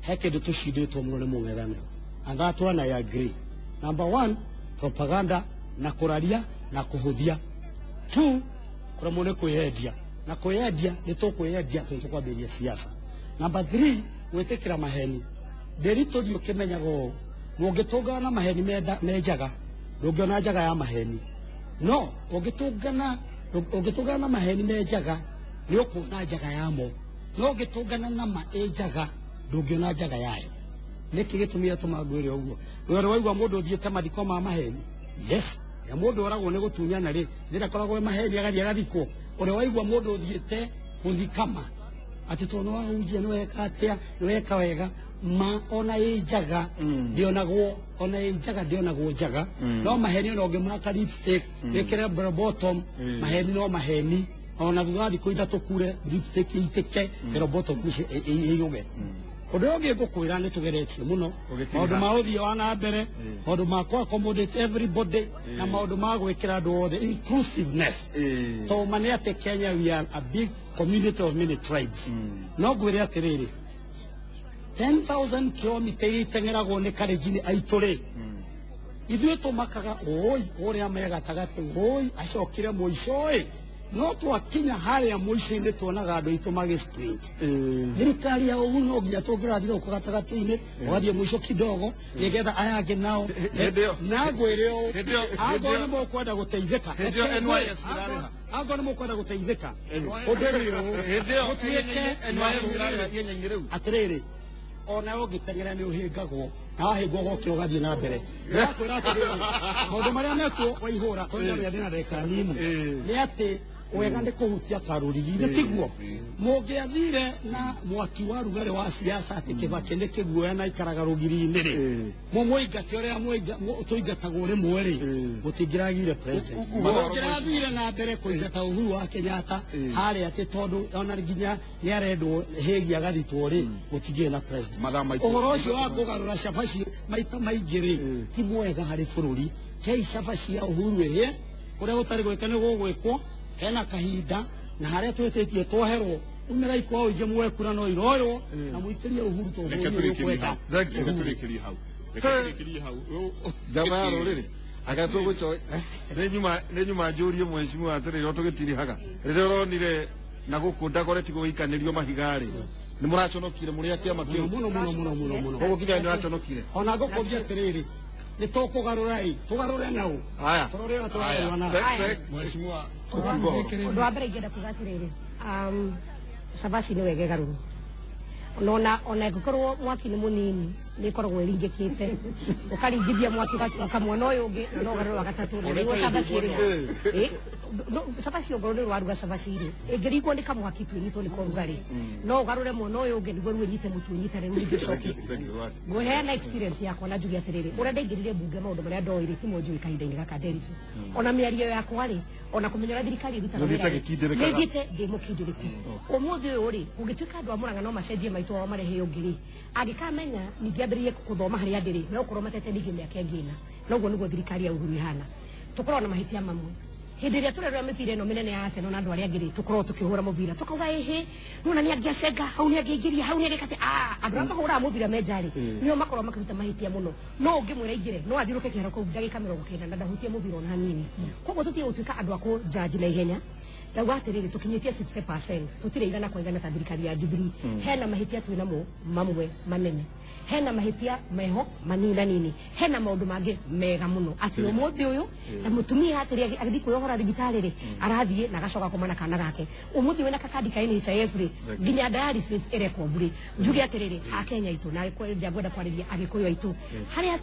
he kĩndũ tũcindĩtwo mũno nĩ mũng'ethanĩro, and that one I agree. Number one, propaganda na kũraria na kũhũthia. Two, kũremwo nĩ kwĩyendia, na kwĩyendia nĩ tũkwĩyendia tondũ tũkwambĩrĩria siasa. Number three, gwĩtĩkĩra maheni. Ndĩri tũthiĩ ũkĩmenyaga ũũ, mũngĩtũngana na maheni me njaga, ndũngĩona njaga ya maheni, no ũngĩtũngana na maheni me njaga nĩ ũkuona njaga yamo, no ũngĩtũngana na ma ĩ njaga ndũngĩona njaga yayo. Nĩkĩ gĩtũmi gĩatũma ngwĩre ũguo? Wero waigua mũndũ ũthiĩte mathiko ma maheni, yes, ya mũndũ oragwo nĩ gũtunyana rĩ, nĩ ndakoragwo e maheni agathiĩ agathikwo. Ũrĩa waigua mũndũ ũthiĩte gũthikama atĩ tondũ nĩ wahunjia, nĩ weka atĩa, nĩ weka wega, ma ona ĩ njaga ndĩonagwo, ona ĩ njaga ndĩonagwo njaga. No maheni ona ũngĩmaka lipstick, wĩkĩre bell bottom, maheni no maheni. Ona thutha wa thikũ 3 kure lipstick ĩitĩke, bell bottom icio ĩiyũge. Ũndũ ũyũ ũngĩ ngũkwĩra, nĩ tũgeretie mũno Ũgĩtiriha. maũndũ ma ũthii wa na mbere, maũndũ ma kũ accommodate everybody na maũndũ ma gwĩkĩra andũ othe, inclusiveness. Tondũ ma nĩ atĩ Kenya, we are a big community of many tribes. No ngwĩre atĩrĩrĩ, 10,000 kilomita iria iteng'eragwo nĩ Kalenjin aitũ rĩ, ithuĩ tũmakaga ũi ũrĩa me gatagatĩ, ũi acokire mũico ĩ, no twakinya harĩa mũico-inĩ tuonaga andũ aitũ magĩ sprint. Thirikari ya Uhuru no nginya tũngĩrathire gũkũ gatagatĩ-inĩ, ũgathiĩ mũico kidogo nĩgetha aya angĩ nao. Hĩndĩ ĩyo- Na ngwĩre ũũ, Hĩndĩ ĩyo- angorwo nĩ mũkwenda gũteithĩka, Hĩndĩ ĩyo reke NYS ngwĩre, ĩrarĩha. angorwo nĩ mũkwenda gũteithĩka, ũndũ nĩ ũũ, Hĩndĩ ĩyo gũtuĩke NYS ĩrarĩha ihenya-inĩ rĩu. Atĩrĩrĩ, ona ũngĩteng'era nĩ ũhĩngagwo, na wahĩngwo ũgokĩra ũgathiĩ na mbere. Ndĩrakwĩra atĩrĩrĩ, maũndũ marĩa mekuo waihũra, tondũ ndamenya ndĩna ndagĩka nini, nĩ atĩ wega nĩ kũhutia karũrigi nĩ tiguo mũngĩathire na mwaki wa rugarĩ wa siasa atĩ Kĩbakĩ nĩ kĩguoya na ikaraga rũgiri-inĩ rĩ, mũmũingate ũrĩa tũingatagwo rĩmwe rĩ, mũtingĩragire president. Mũngĩrathire na mbere kũingata Uhuru wa Kenyatta harĩa atĩ tondũ ona nginya nĩ arendwo hĩgi agathitwo rĩ, gũtingĩrĩ na president. Mathaa maitũ. Ũhoro ũcio wa kũgarũra cabaci maita maingĩ rĩ, ti mwega harĩ bũrũri. Kei cabaci ya Uhuru ĩhĩe, kũrĩa gũtarĩ gwĩka nĩ gũgwĩkwo hena kahinda, na harĩa twĩtĩtie twoherwo umĩra ikwa ũingĩ muoe kura no iroywo na mũitĩrie Uhuru tondũ Reke bũrũri ũyũ tũrĩkĩrie ũkwenda. hau. Thank you. Reke tũrĩkĩrie hau. Reke tũrĩkĩrie hau. Njama ya rũrĩrĩ agatũgũco nĩ nyuma njũrie mheshimiwa atĩrĩrĩ, o tũgĩtirihaga rĩrĩa ũronire na gũkũ Dagoretti gũgĩikanĩrio mahiga rĩ, nĩ mũraconokire mũrĩ a kĩama kĩu? Mũno mũno mũno mũno mũno. Koguo nginya nĩ ũraconokire. Ona ngũkũria atĩrĩrĩ, nĩ tũkũgarũra ĩ, tũgarũre naũ? Haya. Tũrore ũrĩa tũragarũra nao. Mheshimiwa. Ũndũ wa mbere ingĩenda kuga atĩrĩrĩ, cabaci nĩ wega ĩgarũrwo, nona ona ĩngĩkorwo mwaki nĩ mũnini. Nĩ ĩkoragwo ĩringĩkĩte, ũkaringithia mwaki ũgatuĩka mwena ũyũ ũngĩ, na no ũgarũre wa gatatũ, na nĩguo cabaci ĩrĩa. Cabaci ongorwo nĩ waruga cabaci rĩ, ĩngĩringwo nĩ kamwaki tu ĩnyitwo nĩ korugarĩ, no ũgarũre mwena ũyũ ũngĩ nĩguo rĩu ĩnyite mũtu, ĩnyitane rĩu ningĩ ũcoke. Ngũheana experience yakwa na njuge atĩrĩrĩ, ũrĩa ndaingĩrire mbunge, maũndũ marĩa ndoĩ rĩ timo njũĩ kahinda-inĩ gaka Nderitu. Ona mĩario yakwa rĩ, ona kũmenya ũrĩa thirikari ĩrutaga Nĩũthiĩte wĩra rĩ, agĩkindĩrĩkaga. nĩthiĩte ndĩ mũkindĩrĩku. Ũmũthĩ ũyũ rĩ, kũngĩtuĩka andũ a Mũrang'a no macenjie maitũ wao marehe ũngĩ rĩ, angĩkamenya ningĩ ambĩrĩrie gũthoma harĩa ndĩ rĩ, megũkorwo matete ningĩ mĩaka ĩngĩ ĩna. Noguo nĩguo thirikari ya Uhuru ĩhana. Tũkoragwo na mahĩtia mamwe. Hĩndĩ ĩrĩa tũrerora mĩbira ĩno mĩnene ya Arsenal na andũ arĩa angĩ rĩ, tũkoragwo tũkĩhũra mũbira tũkauga ĩhĩ, nona nĩ angĩacenga hau, nĩ angĩingĩria hau, nĩ angĩkate. Andũ arĩa mahũraga mũbira menja rĩ, nĩo makoragwo makĩruta mahĩtia mũno. No ũngĩmwĩra aingĩre, no athiũrũke kĩharo kũu ndagĩka 90 na ndahutie mũbira ona hanini. Koguo tũtige gũtuĩka andũ a kũnjanji na ihenya. Ndauga atĩrĩrĩ, tũkinyĩtie 60%, tũtirĩ 100% ta thirikari ya Jubilee. Hena mahĩtia twĩ namo mamwe manene, hena mahĩtia meho maninanini, hena maũndũ mangĩ mega mũno, atĩ ũmũthĩ ũyũ na mũtumia atĩrĩ agĩthiĩ kwĩyohora thibitarĩ rĩ, arathiĩ na agacoka kũma na kana gake. Ũmũthĩ wĩna kakandi ka NHIF rĩ, nginya dialysis ĩrekwo bure. Njuge atĩrĩrĩ, akenya aitũ na ngwenda kwarĩria agĩkũyũ aitũ, harĩa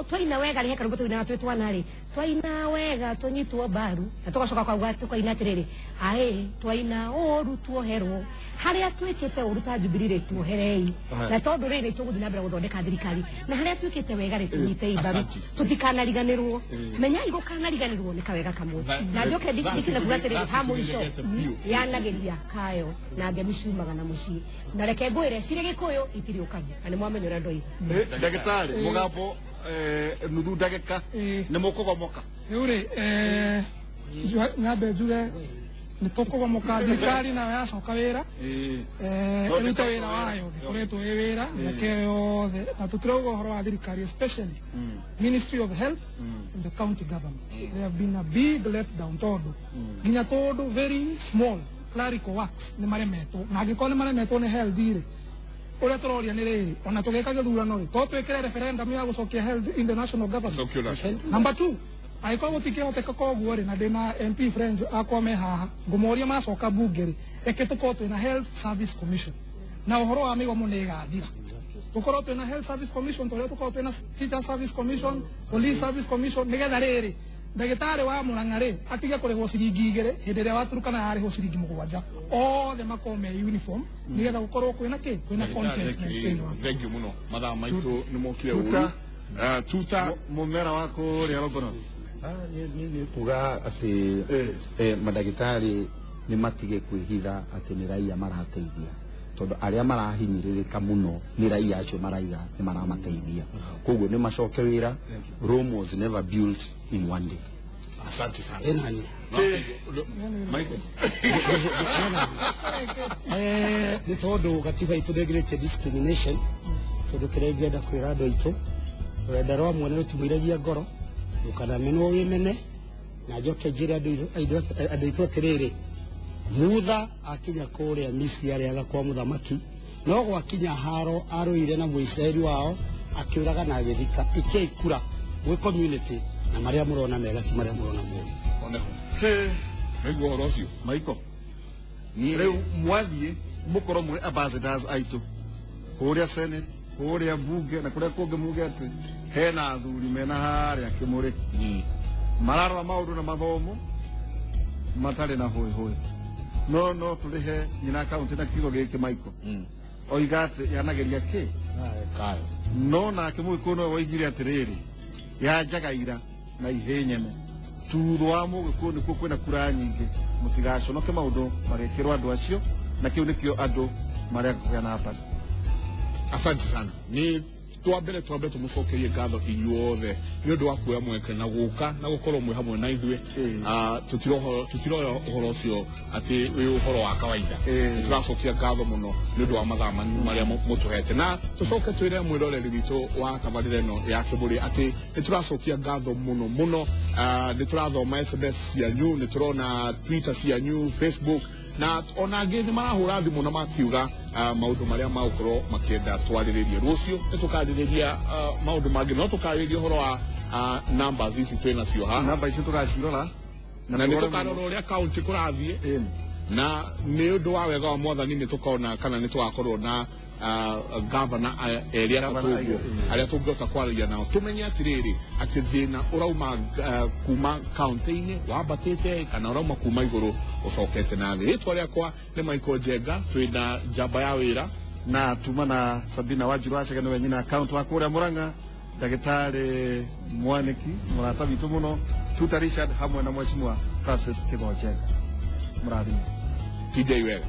twaina wega rĩ, he karwĩmbo tũinaga twĩ twana rĩ, twaina wega tũnyitwo mbaru, na tũgacoka kauga tũkaina atĩrĩrĩ, aĩ twaina ũru tuoherwo. Harĩa twĩkĩte ũru ta Jubilee rĩ, tuoherei, na tondũ rĩrĩ tũgũthiĩ na mbere gũthondeka thirikari, na harĩa twĩkĩte wega rĩ, tũnyitei mbaru, tũtikanariganĩrwo. Menyai gũkanariganĩrwo nĩ kawega kamwe. Na njoke ndikine kuga atĩrĩrĩ, ha mũico, yanagĩria kayo na ngemi ciumaga na mũciĩ, na reke ngwĩre cirĩ gĩkũyũ itirĩ ũkabu, na nĩ mwamenya ũrĩa ndoiga. Ndagĩtarĩ mũgambo, nuthu ndagĩka, nĩ mũkũgomoka. Rĩu rĩ, nyambe njuge nĩ tũkũgomoka. Thirikari nayo yacoka wĩra, ĩrute wĩra wayo, ndĩkoretwo ĩ wĩra mĩaka ĩyo yothe, na tũtirauga ũhoro wa thirikari, especially Ministry of Health and the county governments. They have been a big letdown, tondũ nginya tũndũ very small clerical works nĩ maremetwo, na angĩkorwo nĩ maremetwo nĩ health rĩ, ũrĩa tũroria nĩ rĩrĩ, ona tũgĩka gĩthurano rĩ, to twĩkĩre referendum ya gũcokia health in the national government. Cokio national. Number two, angĩkorwo gũtingĩhoteka koguo rĩ, na ndĩna MP friends akwa me haha, ngũmoria macoka bunge rĩ, reke tũkorwo twĩna Health Service Commission, na ũhoro wa mĩgomo nĩ ĩgathira. Tũkorwo twĩna Health Service Commission tũrĩa tũkorwo twĩna Teacher Service Commission, Police Service Commission, nĩgetha rĩrĩ ndagĩtarĩ wa Mũrang'a rĩ atige kũrĩhwo ciringi 2 hĩndĩ ĩrĩa wa Turukana yarĩhwo ciringi 7. Othe makorwo me uniform, nĩgetha gũkorwo kwĩna kĩ, kwĩna contentment thĩinĩ wa Thank you muno, mathaa maitũ nĩ mokire. Tuta. Ũru. Tuta. Mũmera wa kũrĩa Longonot. Nĩ kuga atĩ mandagĩtarĩ nĩ matige kwĩhitha atĩ nĩ raia marateithia, tondũ arĩa marahinyĩrĩrĩka mũno nĩ raia acio maraiga nĩ maramateithia. Koguo nĩ macoke wĩra. Rome was never built in one day. Asante sana. Ĩnani. Michael. Nĩ tondũ gatiba itũ ndĩngĩrĩtie discrimination, tondũ kĩrĩa ingĩenda kwĩra andũ aitũ, rũrenda rwa mwene rũtimũiragia ngoro, ndũkanamenwo wĩmene. Na njoke njĩre andũ aitũ atĩrĩrĩ, Mutha akinya kũrĩa Misiri arĩaga kwa mũthamaki, no gwakinya haro arũire na Mũisiraeli wao, akĩũraga na agĩthika. Ikiai kura gwĩ community, na marĩa mũrona mega ti marĩa mũrona moru. Oneho nĩguo ũhoro ũcio. Maiko, rĩu mwathiĩ mũkorwo mũrĩ ambassadors aitũ kũrĩa Senate, kũrĩa bunge na kũrĩa kũngĩ, muge atĩ hena athuri mena harĩa kĩmũrĩ mararora maũndũ na mathomo matarĩ na hũĩ hũĩ. No tũrĩhe nyina kaunti na kiugo gĩkĩ Maiko oiga atĩ yanageria kĩ Kayo. No nake mũgĩkũyũ nowe woigire atĩrĩrĩ, yanjaga ira na ihĩ nyene. Tuthũ wa mũgĩkũyũ nĩkuo kwĩna kura nyingĩ. Mũtigaconoke maũndũ magĩkĩrwo andũ acio, na kĩu nĩkĩo andũ marĩa kũgĩa na bata. Asante sana. Ni twambere twambe tumucokerie ngatho inyuothe nĩ ũndũ wa kuoya mweke na gũka na gũkorwo mwĩ hamwe na ithuĩ. Tũtiroya ũhoro ũcio atĩ wĩ ũhoro wa kawaida. Tũracokia ngatho mũno nĩ ũndũ wa mathaa manyu marĩa mũtũhete, na tũcoke twĩre mwĩroreri witũ wa tabarĩra ĩno ya Kĩmũrĩ atĩ nĩ tũracokia ngatho mũno mũno. Nĩ tũrathoma SMS cianyu, nĩ tũrona Twitter cianyu, Facebook, na ona angĩ nĩ marahũra thimũ na makiuga maũndũ marĩa magũkorwo makĩenda twarĩrĩrie. Rũciũ nĩ tũkarĩrĩria maũndũ mangĩ, no tũkarĩrĩria ũhoro wa numbers ici twĩ nacio haha. Namba icio tũgacirora. Na nĩ tũrore tũkarora mũno. Ũrĩa kaunti kũrathiĩ. Ĩni. Na nĩ ũndũ wa wega wa Mwathani nĩ tũkona kana nĩ tũgakorwo na gavana erĩ atatũ ũguo arĩa tũngĩhota kwaria nao, tũmenye atĩrĩrĩ, atĩ thĩna ũrauma kuma kaunti-inĩ wambatĩte kana ũrauma kuma igũrũ ũcokete na thĩ. Rĩtwa rĩakwa nĩ Michael Njenga, twĩna njamba ya wĩra na tuma na Sabina Wanjiru Wacege, nĩwe nyina account wa kũrĩa Murang'a, ndagĩtarĩ Mwaniki, mũrata witũ mũno Tuta Richard, hamwe na Mheshimiwa Francis Kĩgonjenga. Mũrathime. TJ wega.